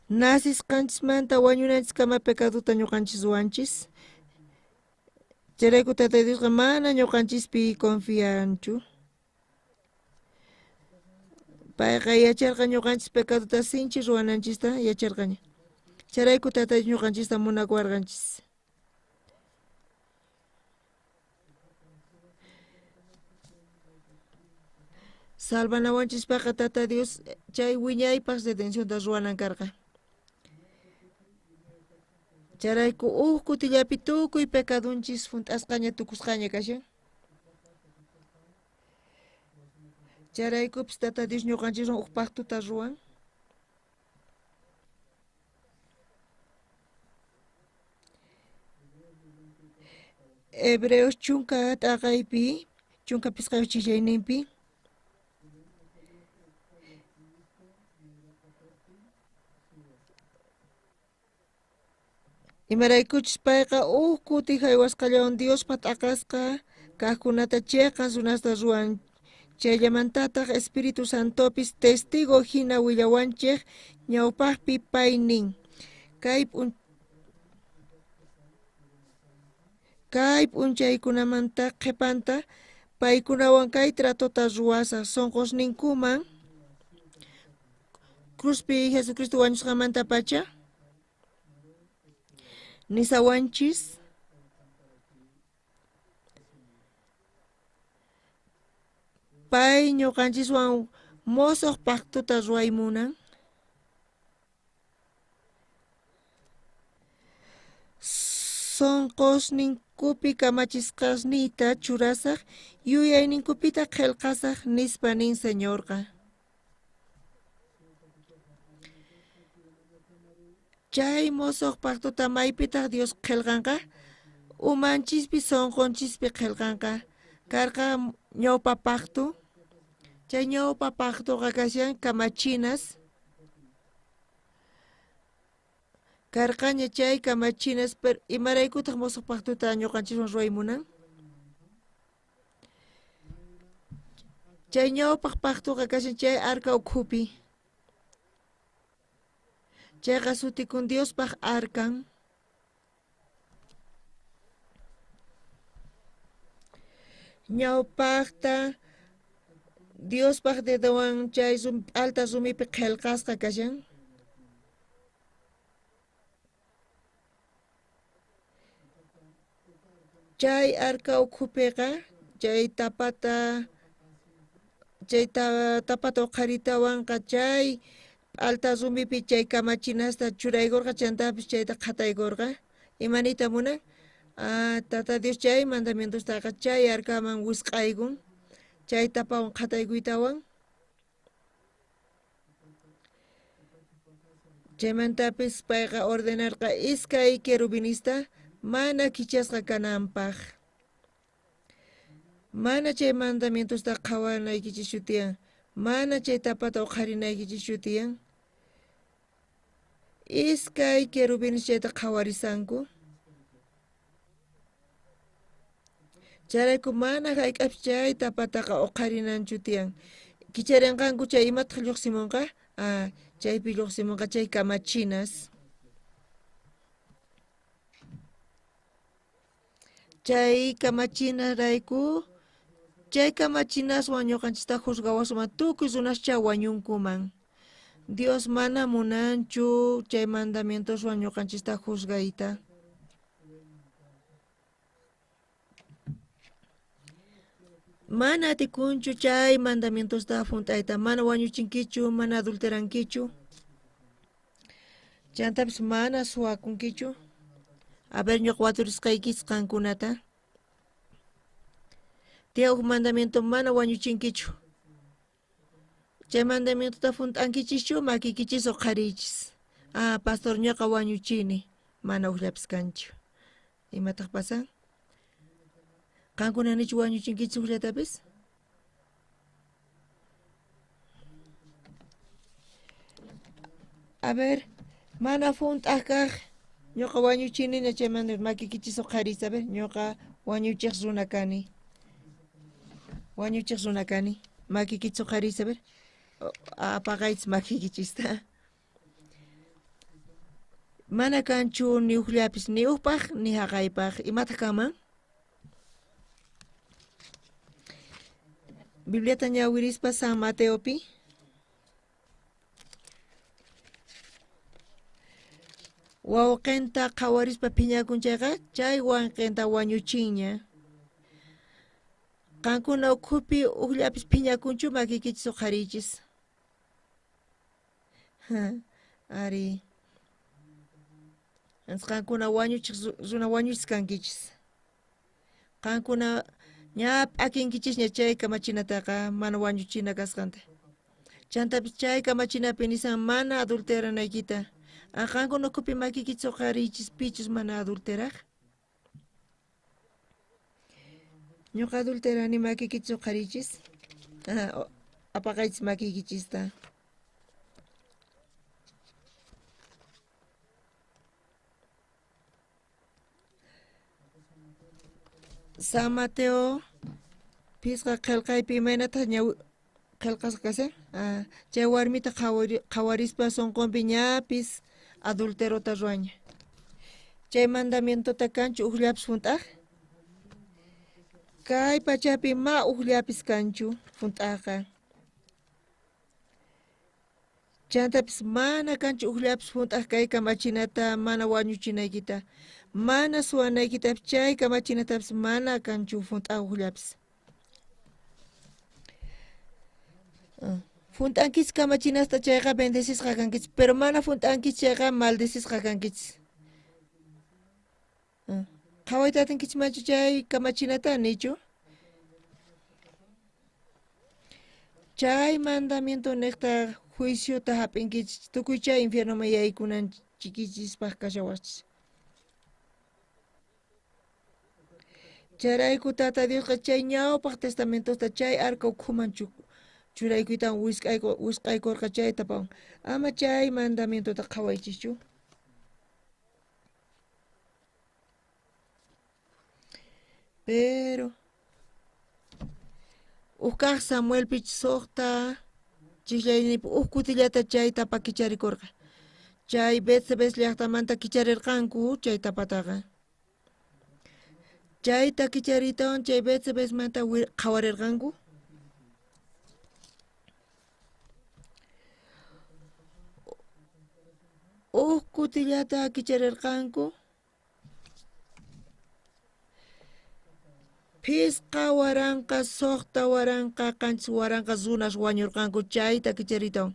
Nacisqanchismanta wañunanchiskama pecadota ñuqanchis ruwanchis. Chayrayku Tata Diosqa mana ñuqanchispi confianchu. Payqa yacharqa ñuqanchis pecadota sinchi ruwananchista yacharqaña. Chayrayku Tata Dios ñuqanchista munakuwarqanchis. Salvanawanchispaqa Tata Dios chay wiñaypaq redencionta ruwanan karqa. Chayrayku uj kutillapi tukuy pecadunchis junt'asqaña tukusqaña kashan. Chayraykupis Tata Dios ñuqanchiswan uj pactota ruwan. Hebreos chunka t'aqaypi, chunka pisqayuq chillayninpi. Imaraykuchus payqa uj kuti jaywasqallawan Diospa t'aqasqa kajkunata cheqan runasta ruwan. Chayllamantataj Espíritu Santopis testigo jina willawanchej ñawpajpi pay nin. Kay p'unchaykunamanta qhepanta paykunawan kay tratota ruwasaj sonqosninkuman cruzpi Jesucristo wañusqanmantapacha nisawanchis pay ñuqanchiswan mosoj pactota ruway munan. Sonqosninkupi kamachisqasniyta churasaj, yuyayninkupita qhelqasaj, nispa nin Señorqa. Chay mosoj pactota maypitaq Dios qhelqanqa? Umanchispi sonqonchispi qhelqanqa. Karqa ñawpa pacto. Chay ñawpa pactoqa kashan kamachinas. Karqaña chay kamachinas, pero imaraykutaq mosoj pactota ñuqanchiswan ruway munan? Chay ñawpaq pactoqa kashan chay arca ukhupi. Chayqa sutikun Diospaq arcan. Ñawpaqta Diospaq dedowan chay p'alta rumipi qhelqasqa kashan. Chay arca ukhupiqa chay tapata chay tapata uqharitawanqa chay p'alta rumipi chay kamachinasta churaykurqa, chantapis chayta qhataykurqa. Imanita munan? Tata Dios chay mandamientostaqa chay arcaman wisq'aykun, chay tapawan qhataykuytawan. Chaymantapis payqa ordenarqa iskay querubinista mana kichasqa kananpaq. Mana chay mandamientosta qhawanaykichis tiyan, mana chay tapata uqharinaykichis tiyan. Iskay querubines chayta qhawarisanku. Chayrayku mana hayk'apis chay tapataqa uqharinanchu tiyan. Kicharinqanku chay imataq lluqsimunqa? Chaypi lluqsimunqa chay kamachinas. Chay kamachinasrayku, chay kamachinaswan ñuqanchista juzgawasunman, tukuy runascha wañunkuman. Dios mana munanchu chay mandamientoswan ñuqanchista juzgayta. Mana atikunchu chay mandamientosta junt'ayta, mana wañuchinkichu, mana adulterankichu. Chantapis mana suwakunkichu. A ver, ñuqa waturisqaykichis qankunata. Tiyan uj mandamiento mana wañuchinkichu. Chay mandamientota junt'ankichischu, makiykichis uqhariychis. Pastor, ñuqa wañuchini, mana ujllapis kanchu. Imataq pasan? Qankuna nichu wañuchinkichis ujllatapis? A ver, mana junt'aj kaj, ñuqa wañuchinina chay mandamiento, makiykichis uqhariychis. A ver, ñuqa wañuchej runa kani. Wañuchej runa kani. Makiykichis uqhariychis, a ver. Apaqaychis makiykichista. Mana kanchu ni ujllapis, ni ujpaj, ni jaqaypaj. Imataq kanman? Bibliata ñawirispa San Mateopi. Wawqinta qhawarispa phiñakun chayqa, chay wawqinta wañuchinña. Qankuna ukhupi ujllapis phiñakunchu, makiykichis uqhariychis. Ari. Qankuna wañuchij runa wañuchis kankichis. Qankuna ña p'akinkichisña chay kamachinataqa mana wañuchina kasqanta. Chantapis chay kamachinapi nisan mana adulteranaykita. Qankuna ukhupi makiykichis uqhariychis pichus mana adulteraj. Ñuqa adulterani makiykichis uqharichis. Apaqaychis makiykichista. San Mateo phisqa qhelqaypi imaynataq qhelqasqa kashan? Chay warmita qhawarispa sonqonpi ñapis adulterota ruwaña. Chay mandamientota kanchu ujllapis junt'aj? Kay pachapi ma ujllapis kanchu junt'ajqa. Chantapis mana kanchu ujllapis junt'aj kay kamachinata mana wañuchinaykita, mana suwanaykitapis chay kamachinatapis mana kanchu junt'aj ujllapis. Junt'ankichis kamachinasta chayqa bendecisqa kankichis, pero mana junt'ankichis chayqa maldecisqa kankichis. Qhawayta atinkichmanchu chay kamachinata nichu? Chay mandamiento niqta juiciota hap'inkichis, tukuy chay infiernoman yaykunanchikichispaq kashawaqchis. Chayrayku Tata Diosqa chay ñawpaq testamentosta chay arca ukhuman churaykuytawan wisq'aykorqa chayta pawan. Ama chay mandamientota qhawaychischu. Pero uj kaj Samuelpi suqta chijllaynipi uj kutillata chay tapa kicharikorqa. Chay Bet-Sebes llajtamanta kicharirqanku chay tapataqa. Chayta kichariytawan chay Bet-Sebesmanta qhawarirqanku. Uj kutillata kicharirqanku. 5000, 6000, 7000 runas wañurqanku chayta kichariytawan.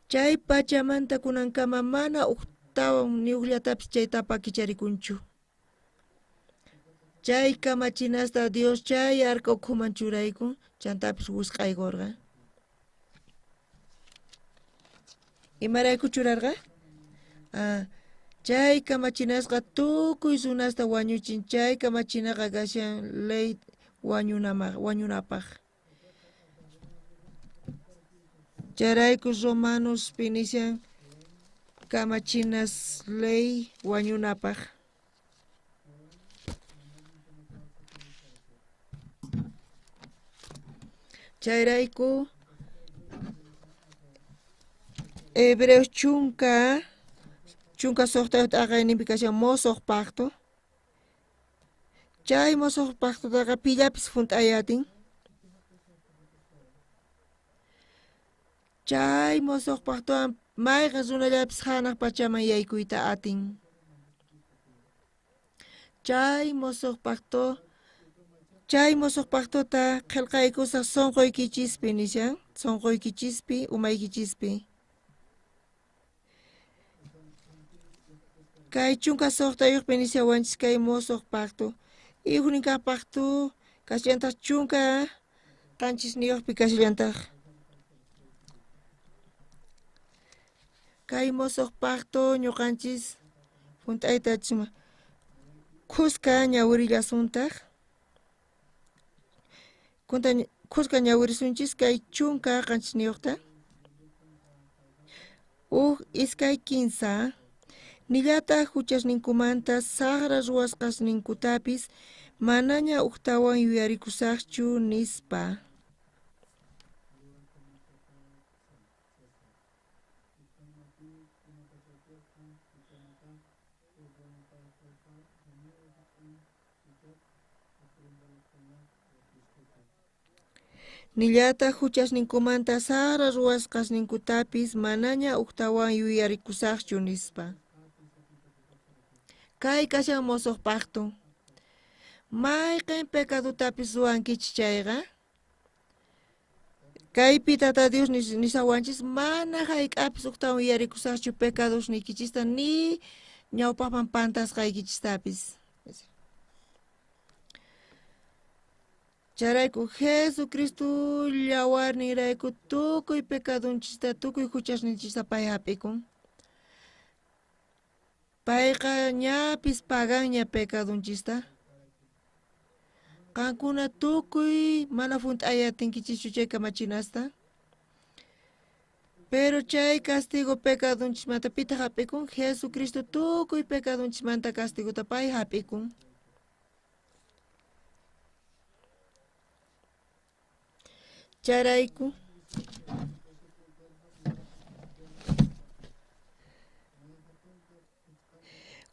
Chay pachamanta kunankama mana ujtawan ni ujllatapis chay tapa kicharikunchu. Chay kamachinasta Dios chay arca ukhuman churaykun, chantapis wisq'aykorqa. Imarayku churarqa? Chay kamachinasqa tukuy runasta wañuchin, chay kamachinaqa kashan ley wañunapaj. Chayrayku Romanospi nishan kamachinas ley wañunapaj. Chayrayku Hebreos chunka suqtayuq t'aqayninpi kashan mosoj pacto. Chay mosoj pactotaqa pillapis junt'ay atin. Chay mosoj pactowan mayqen runallapis janaj pachaman yaykuyta atin. Chay mosoj pactota qhelqaykusaj sonqoykichispi nishan, sonqoykichispi, umaykichispi. Kay 16 nishawanchis kay mosoj pacto. Ujnin kaj pacto kashallantaj 17 kashallantaj. Kay mosoj pacto ñuqanchis junt'ayta atisma. Khuska ñawirillasuntaj. Khuska ñawirisunchis kay 17. Uj iskay 15. Nillataj juchasninkumanta sajra ruwasqasninkutapis manaña ujtawan yuyarikusajchu nispa. Nillataj juchasninkumanta sajra ruwasqasninkutapis manaña ujtawan yuyarikusajchu nispa. Kay kashan mosoj pacto. Mayqen pecadotapis ruwankichis chayqa. Kaypi Tata Dios nisawanchis mana jayk'apis ujtawan yuyarikusajchu pecadosniykichista ni ñawpajman pantasqaykichistapis. Chayrayku Jesucristo llawarninrayku tukuy pecadonchista, tukuy juchasninchista pay hap'ikun. Payqa ñapis paganña pecadonchista. Qankuna tukuy mana junt'ay atinkichischu chay kamachinasta. Pero chay castigo pecadonchismanta pitaq hap'ikun? Jesucristo tukuy pecadonchismanta castigota pay hap'ikun. Chayrayku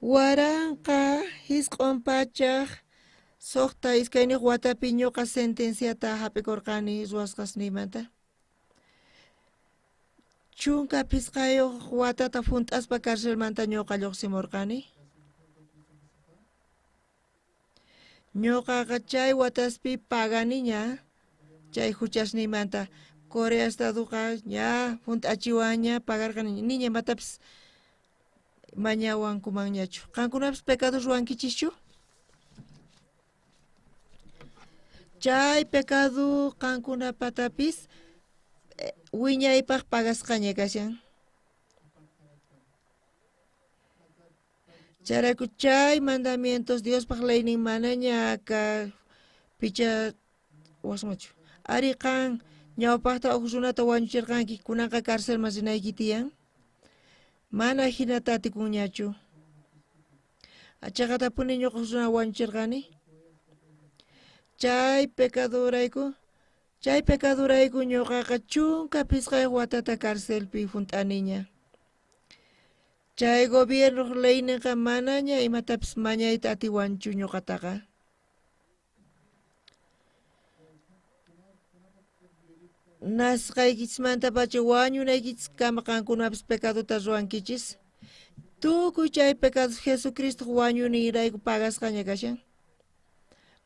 1962 watapi ñuqa sentenciata hap'ikurqani ruwasqasniymanta. 15 watata junt'aspa carcelmanta ñuqa lluqsimurqani. Ñuqaqa chay wataspi paganiña chay huchasniymanta. Corea Estadoqa ña junt'achiwanña pagarqani niña imatapis mañawankumanñachu. Qankunapis pecado ruwankichischu? Chay pecado qankunapatapis wiñaypaq pagasqaña kashan. Chayrayku chay mandamientos Diospaq leynin manaña ka picha wasmachu. Ari qan ñawpaqta uj runata wañuchirqanki, kunanqa carcelman rinayki tiyan. Mana hinata atikunñachu. Chaqatapuni ñuqa uj runa wañuchirqani. Chay pecadorayku ñuqaqa 15 watata carcelpi junt'aniña. Chay gobiernoq leyninqa manaña imatapis mañayta atiwanchu ñuqataqa. Nasqaykichismantapacha wañunaykichiskama qankunapis pecadota ruwankichis. Tukuy chay pecados Jesucristoq wañuyninrayku pagasqaña kashan.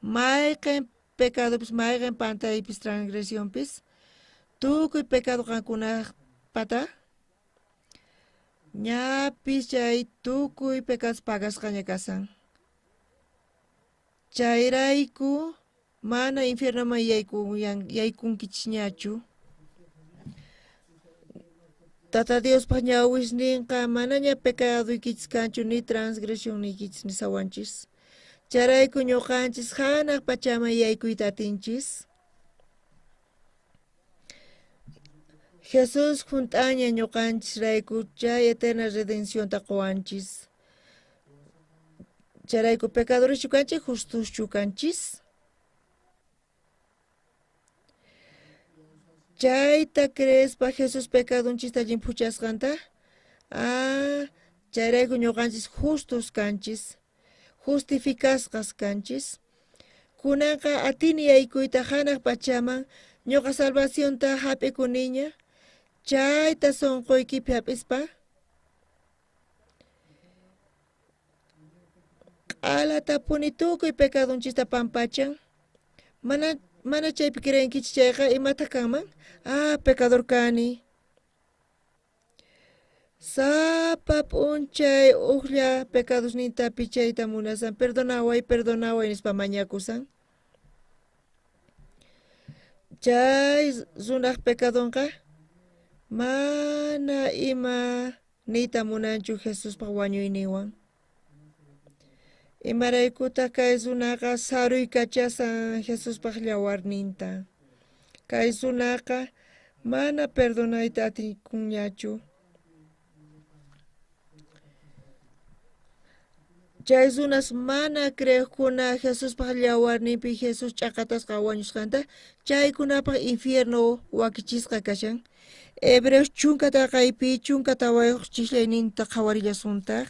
Mayqen pecadopis, mayqen pantaypis, transgresionpis, tukuy pecado qankunapata ñapis chay tukuy pecados pagasqaña kashan. Chayrayku mana infiernoman yaykunkichisñachu. Tata Diospaq ñawisninqa manaña pecadoykichis kanchu ni transgresionniykichis nisawanchis. Chayrayku ñuqanchis hanaq pachaman yaykuyta atinchis. Jesús junt'aña ñuqanchisrayku chay eterna redencionta quwanchis. Chayrayku pecadoreschu kanchis, justuschu kanchis. Chayta creespa Jesús pecadonchista llimphuchasqanta? Chayrayku ñuqanchis justos kanchis, justificasqas kanchis. Kunanqa atini yaykuyta hanaq pachaman, ñuqa salvacionta hap'ikuniña. Chayta sunquykipi hap'ispa q'alatapuni tukuy pecadonchista pampachan. Mana chaypi creenkichis chayqa imataq kanman? Pecador kani. Sapa p'unchay ujlla pecadosninta pichayta munasan. Perdonaway, perdonaway nispa mañakusan. Chay runaq pecadonqa mana ima niyta munanchu Jesuspaq wañuyninwan. Imaraykutaq kay runaqa saruykachasan Jesuspaq llawarninta. Kay runaqa mana perdonayta atikunñachu. Chay runas mana creejkuna Jesuspaq llawarninpi Jesús ch'aqatasqa wañusqanta, chaykunapaq infierno wakichisqa kashan. Hebreos 14 14 chislayninta qhawarillasuntaq.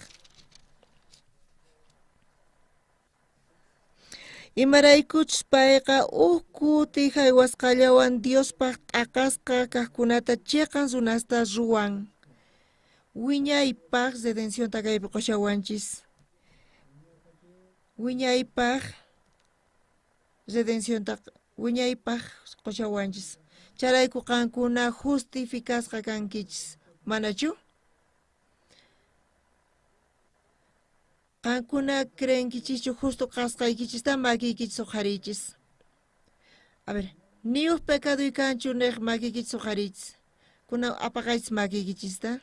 Imaraykuchus payqa uj kuti jaywasqallawan Diospaq t'aqasqa kaqkunata chiqan runasta ruwan. Wiñaypaq redencionta kaypi qushawanchis. Wiñaypaq redencionta wiñaypaq qushawanchis. Chayrayku qankuna justificasqa kankichis, manachu? Qankuna creenkichischu justo kasqaykichista makiykichis uqhariychis. A ver, ni uj pecadoy kanchu nej makiykichis uqhariychis. Kuna apaqaychis makiykichista.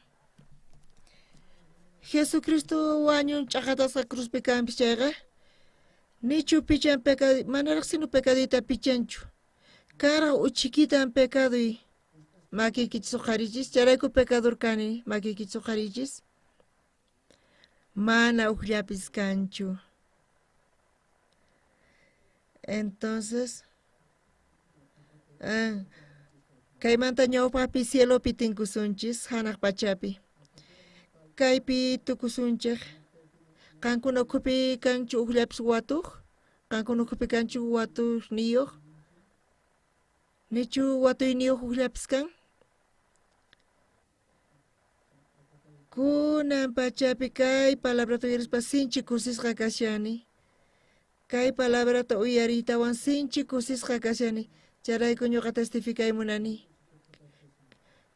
Jesucristo wañun ch'aqatasqa cruzpi kanpis chayqa, Nichu pichan pecado, mana riqsinu pecadita pichanchu. Karaq uchikitan pecadoy makiykichis uqharichis, chayrayku pecador kani makiykichis uqharichis. Mana ujllapis kanchu. Entonces, kaymanta ñawpaqpi cielopi tinkusunchis, hanaq pachapi. Kaypi tukusunchik. Qankuna ukhupi kanchu ujllapis watuq? Qankuna ukhupi kanchu watuyniyuq? Nichu watuyniyuq ujllapis kan? Kunan pachapi kay palabrata uyarispa sinchi kusisqa kashani. Kay palabrata uyariytawan sinchi kusisqa kashani. Chayrayku ñuqa testificay munani.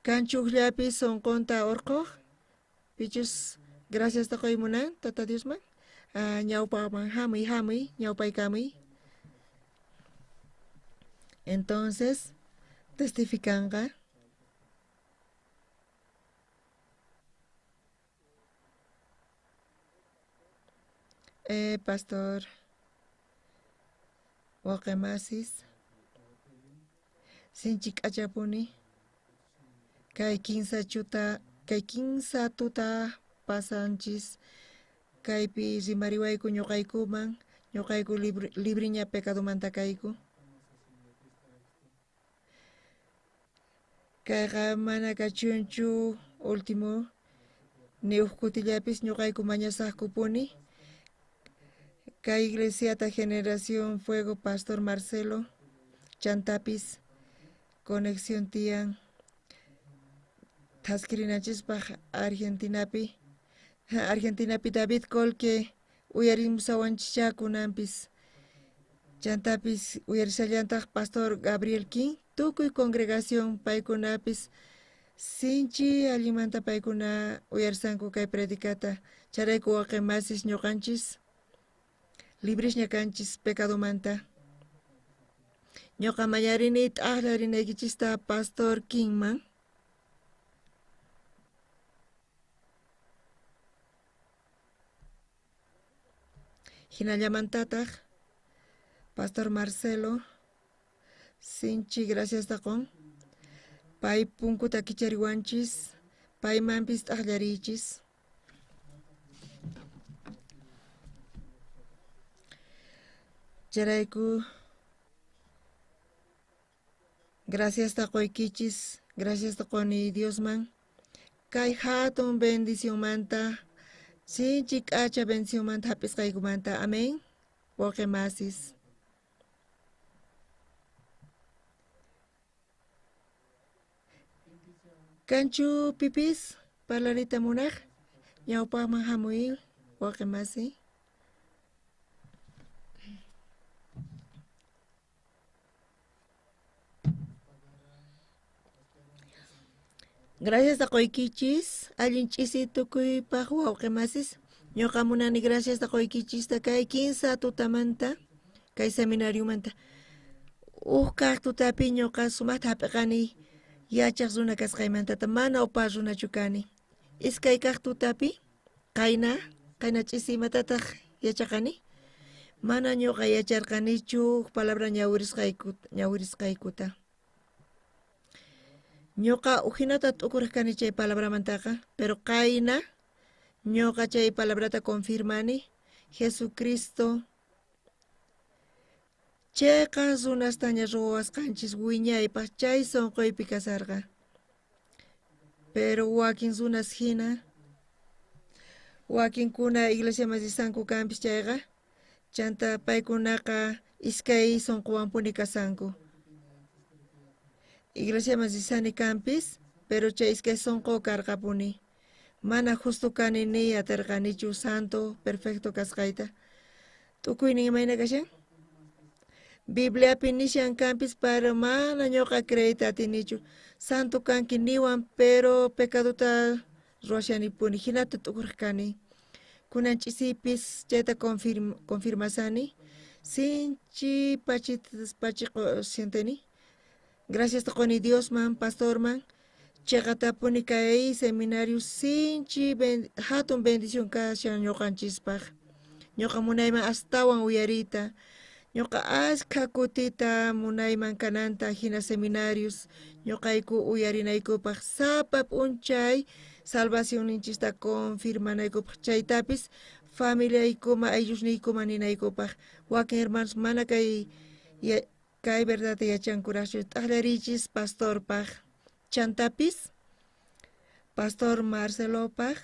Kanchu ujllapi sunqunta urquq? Pichus gracias taqoy munan Tata Diosman. Ñawpaqman hamuy, hamuy, ñawpaykamuy. Entonces, testificanqa. Pastor waqemasis sinchi k'achapuni kay kinsa chuta, kay kinsa tuta pasanchis kaypi rimariwayku ñuqaykuman, ñuqayku libriña pecadomanta kayku. Kayqa mana kachunchu último ni uj kutillapis ñuqayku mañasaqkupuni. Kay iglesiata Generación Fuego Pastor Marcelo chantapis conexión tiyan thaskirinachispaj Argentinapi. Argentinapi David Colque uyarimusawanchischá kunanpis. Chantapis uyarisallantaq Pastor Gabriel King, tukuy congregación paykunapis sinchi allimanta paykuna uyarisanku kay predicata. Chayrayku waqemasis ñuqanchis libresña kanchis pecadomanta. Ñuqa mañarini t'aqllarinaykichista Pastor Kingman. Hinallamantataq Pastor Marcelo sinchi gracias taqon. Pay punkuta kichariwanchis, paymanpis t'aqllarichis. Chayrayku gracias taqoykichis, gracias taqoni Diosman. Kay hatun bendicionmanta, sinchi k'acha bendicionmanta hap'isqaykumanta. Amén. Waqemasis. Kanchu pipis parlarita munaj, ñawpaqman hamuy waqemasi. Gracias taqoykichis, allin ch'isi tukuypaq wawqimasis. Ñuqa munani gracias taqoykichista kay kinsa tutamanta, kay seminariomanta. Uj kaq tutapi ñuqa sumaqta hap'iqani yachaq runa kasqaymantata, mana upa runachu kani. Iskay kaq tutapi qayna, qayna ch'isi imatataq yachaqani. Mana ñuqa yacharqanichu uj palabra ñawirisqaykuta. Ñuqa ujinata t'ukuraq kani chay palabramantaqa, pero qayna ñuqa chay palabrata confirmani. Jesucristo cheqan runastaña ruwasqanchis wiñaypaq chay sunquypi kasarqa. Pero wakin runas hina, wakinkuna iglesiaman risanku kanpis chayqa, chanta paykunaqa iskay sunquwanpuni kasanku. Iglesiaman risani kanpis, pero chay iskay sunqu karqapuni. Mana justo kani ni aterqanichu santo, perfecto kasqayta. Tukuynin imayna kashan? Bibliapi nishan kanpis, pero mana ñuqa creeyta atinichu. Santo kanki niwan, pero pecadota ruwashanipuni. Hinata t'ukuraq kani. Kunan ch'isipis chayta confirmasani. Sinchi pachiqo sienteni. Gracias taqoni Diosman, pastorman. Cheqatapuni kay seminario sinchi hatun bendición kashan ñuqanchispaq. Ñuqa munayman astawan uyariyta. Ñuqa ashkha kutita munayman kananta hina seminarios ñuqayku uyarinaykupaq sapa p'unchay salvacionninchista confirmanaykupaq chaytapis familiaykuma ayllusniykuma ninaykupaq wakin hermanos mana kay kay verdadta yachankuraqchu t'aqllariychis pastorpaq chantapis pastor Marcelopaq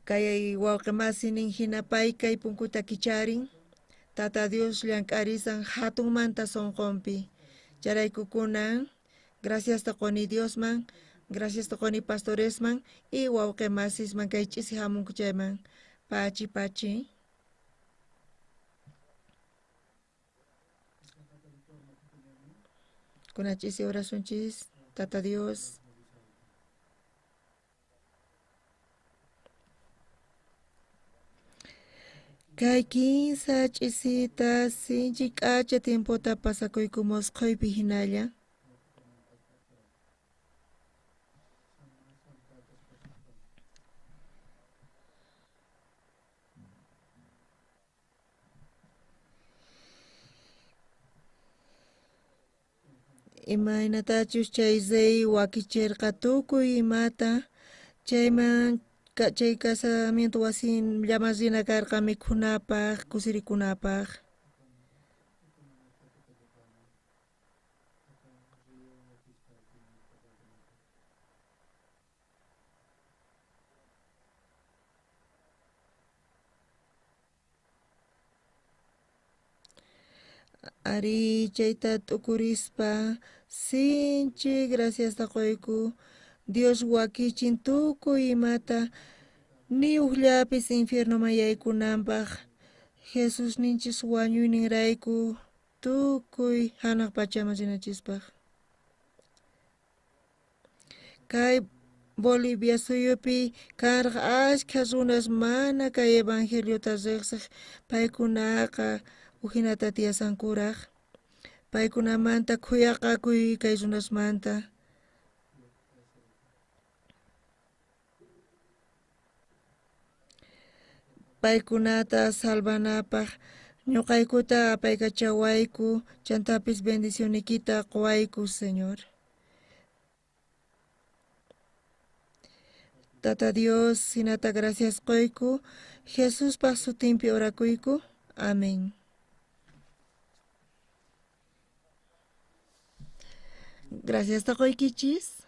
kay wawqi masinin hina pay kay punkuta kicharin Tata Dios llank'arisan hatunmanta sunqunpi chayrayku kunan graciasta quni Diosman graciasta quni pastoresman y wawqi masisman kay ch'isi hamunku chayman pachi pachi. Kunan ch'isi orasunchis Tata Dios. Kay kinsa ch'isita sinchi k'acha tiempota pasakuyku musqhuypi hinalla. Imaynatachus chay rey wakicherqa tukuy imata chayman chay casamiento wasinllaman rina karqa mikhunapaj kusirikunapaj. Arí, chayta t'ukurispa sinchi graciasta quyku. Dios wakichin tukuy imata ni ujllapis infiernoman yaykunanpaq. Jesusninchis wañuyninrayku tukuy hanaq pachaman rinanchispaq. Kay Bolivia suyupi karqa ashkha runas mana kay evangeliota riqsiq paykunaqa ujinata tiyasankuraq. Paykunamanta khuyaqakuy kay runasmanta. Paykunata salvanapaq ñuqaykuta apaykachawayku chantapis bendicionniykita quwayku, Señor. Tata Dios, hinata gracias quyku, Jesuspaq sutinpi orakuyku. Amén. Gracias taquykichis.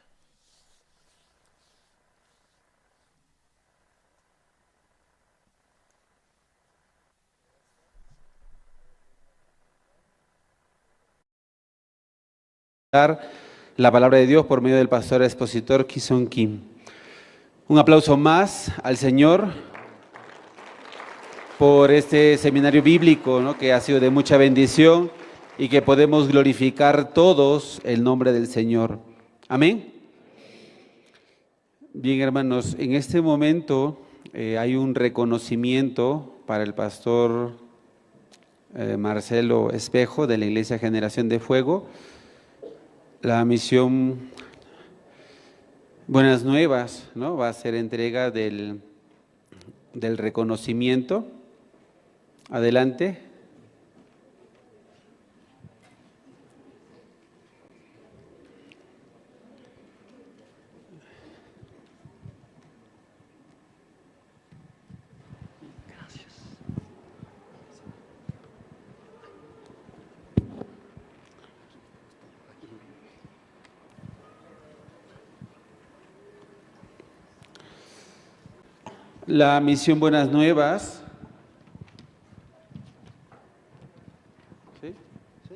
La palabra de Dios por medio del pastor expositor Kison Kim. Un aplauso más al Señor por este seminario bíblico, ¿no?, que ha sido de mucha bendición y que podemos glorificar todos el nombre del Señor. Amén. Bien, hermanos, en este momento hay un reconocimiento para el pastor Marcelo Espejo de la Iglesia Generación de Fuego. La misión Buenas Nuevas, ¿no?, va a ser entrega del reconocimiento. Adelante. Gracias. La misión Buenas Nuevas. ¿Sí? ¿Sí?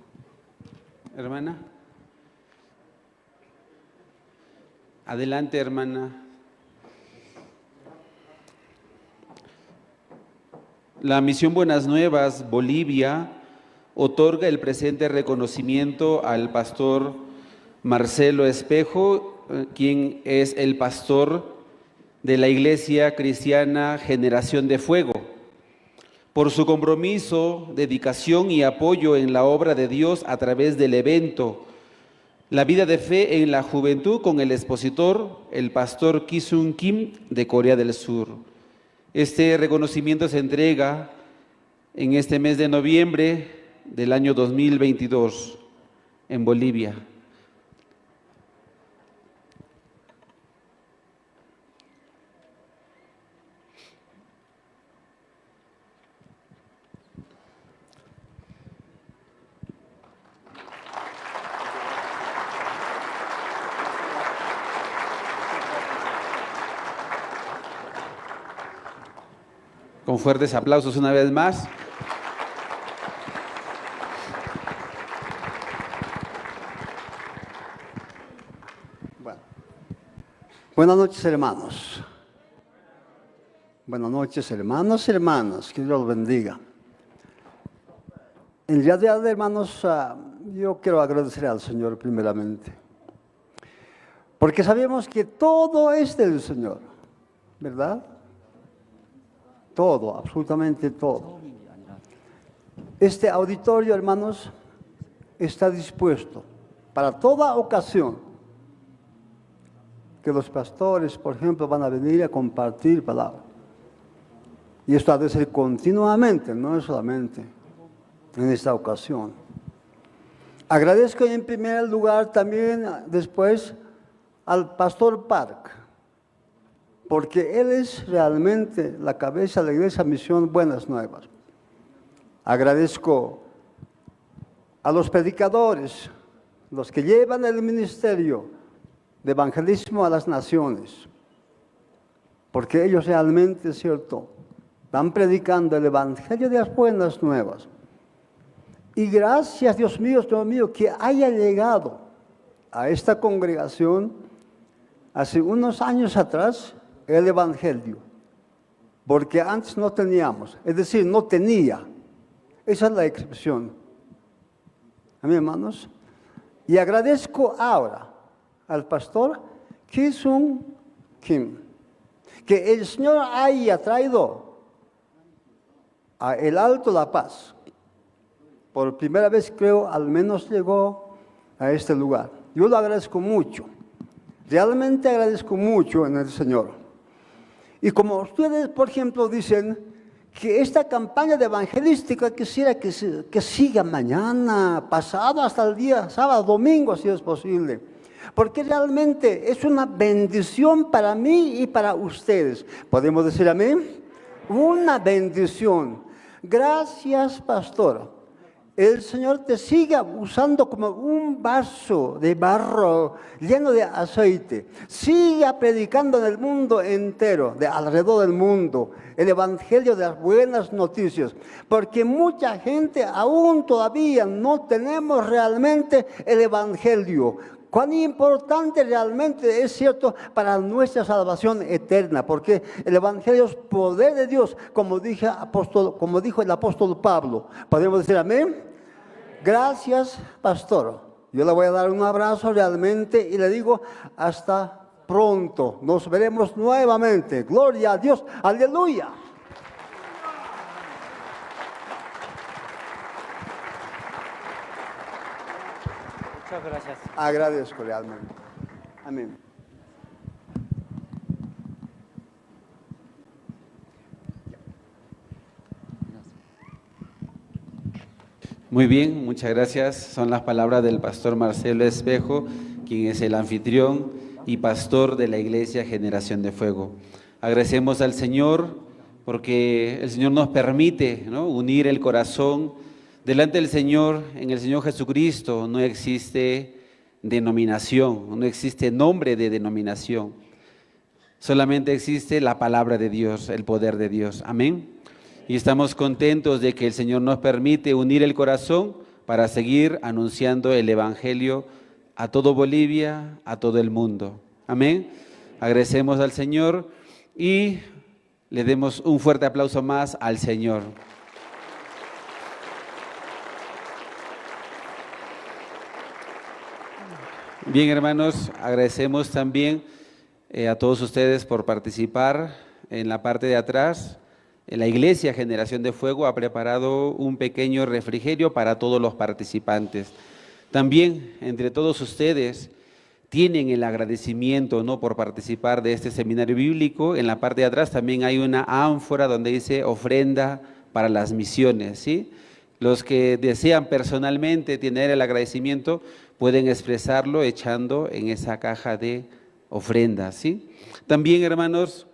Hermana. Adelante, hermana. La misión Buenas Nuevas, Bolivia, otorga el presente reconocimiento al pastor Marcelo Espejo, quien es el pastor de la Iglesia Cristiana Generación de Fuego, por su compromiso, dedicación y apoyo en la obra de Dios a través del evento La Vida de Fe en la Juventud con el expositor, el pastor Kisun Kim de Corea del Sur. Este reconocimiento se entrega en este mes de noviembre del año 2022 en Bolivia. Con fuertes aplausos una vez más. Bueno. Buenas noches, hermanos. Buenas noches, hermanos y hermanas. Que Dios los bendiga. En realidad, hermanos, yo quiero agradecer al Señor primeramente. Porque sabemos que todo es del Señor, ¿verdad? Todo, absolutamente todo. Este auditorio, hermanos, está dispuesto para toda ocasión que los pastores, por ejemplo, van a venir a compartir palabra. Y esto ha de ser continuamente, no es solamente en esta ocasión. Agradezco en primer lugar también después al pastor Park, porque él es realmente la cabeza de la Iglesia Misión Buenas Nuevas. Agradezco a los predicadores, los que llevan el ministerio de evangelismo a las naciones, porque ellos realmente, es cierto, están predicando el evangelio de las buenas nuevas. Y gracias, Dios mío, que haya llegado a esta congregación hace unos años atrás el evangelio, porque antes no teníamos, es decir, no tenía. Esa es la expresión. Amén, hermanos. Y agradezco ahora al pastor Ki-Sung Kim, que el Señor haya traído a el Alto La Paz. Por primera vez, creo, al menos llegó a este lugar. Yo lo agradezco mucho. Realmente agradezco mucho en el Señor. Y como ustedes, por ejemplo, dicen que esta campaña de evangelística quisiera que siga mañana, pasado, hasta el día sábado, domingo, si es posible. Porque realmente es una bendición para mí y para ustedes. ¿Podemos decir amén? Una bendición. Gracias, pastor. El Señor te siga usando como un vaso de barro lleno de aceite. Siga predicando en el mundo entero, de alrededor del mundo, el evangelio de las buenas noticias. Porque mucha gente aún todavía no tenemos realmente el evangelio. Cuán importante realmente es cierto para nuestra salvación eterna, porque el evangelio es poder de Dios, como dijo el apóstol Pablo. ¿Podemos decir amén? Gracias, pastor. Yo le voy a dar un abrazo realmente y le digo hasta pronto. Nos veremos nuevamente. Gloria a Dios. Aleluya. Muchas gracias. Agradezco realmente. Amén. Muy bien, muchas gracias. Son las palabras del pastor Marcelo Espejo, quien es el anfitrión y pastor de la Iglesia Generación de Fuego. Agradecemos al Señor porque el Señor nos permite, ¿no?, unir el corazón delante del Señor. En el Señor Jesucristo no existe denominación, no existe nombre de denominación. Solamente existe la palabra de Dios, el poder de Dios. Amén. Y estamos contentos de que el Señor nos permite unir el corazón para seguir anunciando el Evangelio a todo Bolivia, a todo el mundo. Amén. Agradecemos al Señor y le demos un fuerte aplauso más al Señor. Bien, hermanos, agradecemos también a todos ustedes por participar en la parte de atrás. La Iglesia Generación de Fuego ha preparado un pequeño refrigerio para todos los participantes. También, entre todos ustedes, tienen el agradecimiento, ¿no?, por participar de este seminario bíblico, en la parte de atrás también hay una ánfora donde dice ofrenda para las misiones, ¿sí? Los que desean personalmente tener el agradecimiento pueden expresarlo echando en esa caja de ofrendas, ¿sí? También, hermanos,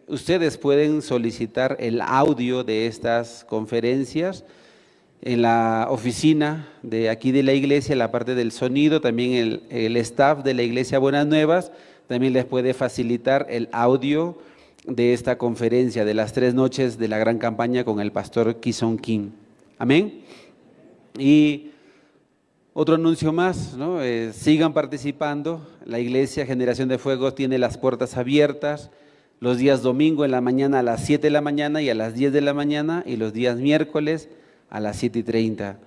ustedes pueden solicitar el audio de estas conferencias en la oficina de aquí de la iglesia, en la parte del sonido, también el staff de la iglesia Buenas Nuevas también les puede facilitar el audio de esta conferencia de las 3 noches de la gran campaña con el pastor Ki-Sung Kim. Amén. Y otro anuncio más, ¿no? Sigan participando. La iglesia Generación de Fuego tiene las puertas abiertas los días domingo en la mañana a las 7 de la mañana y a las 10 de la mañana, y los días miércoles a las 7:30.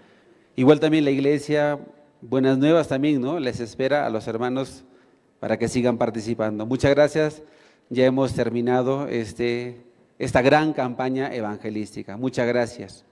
Igual también la iglesia Buenas Nuevas también, ¿no?, les espera a los hermanos para que sigan participando. Muchas gracias. Ya hemos terminado esta gran campaña evangelística. Muchas gracias.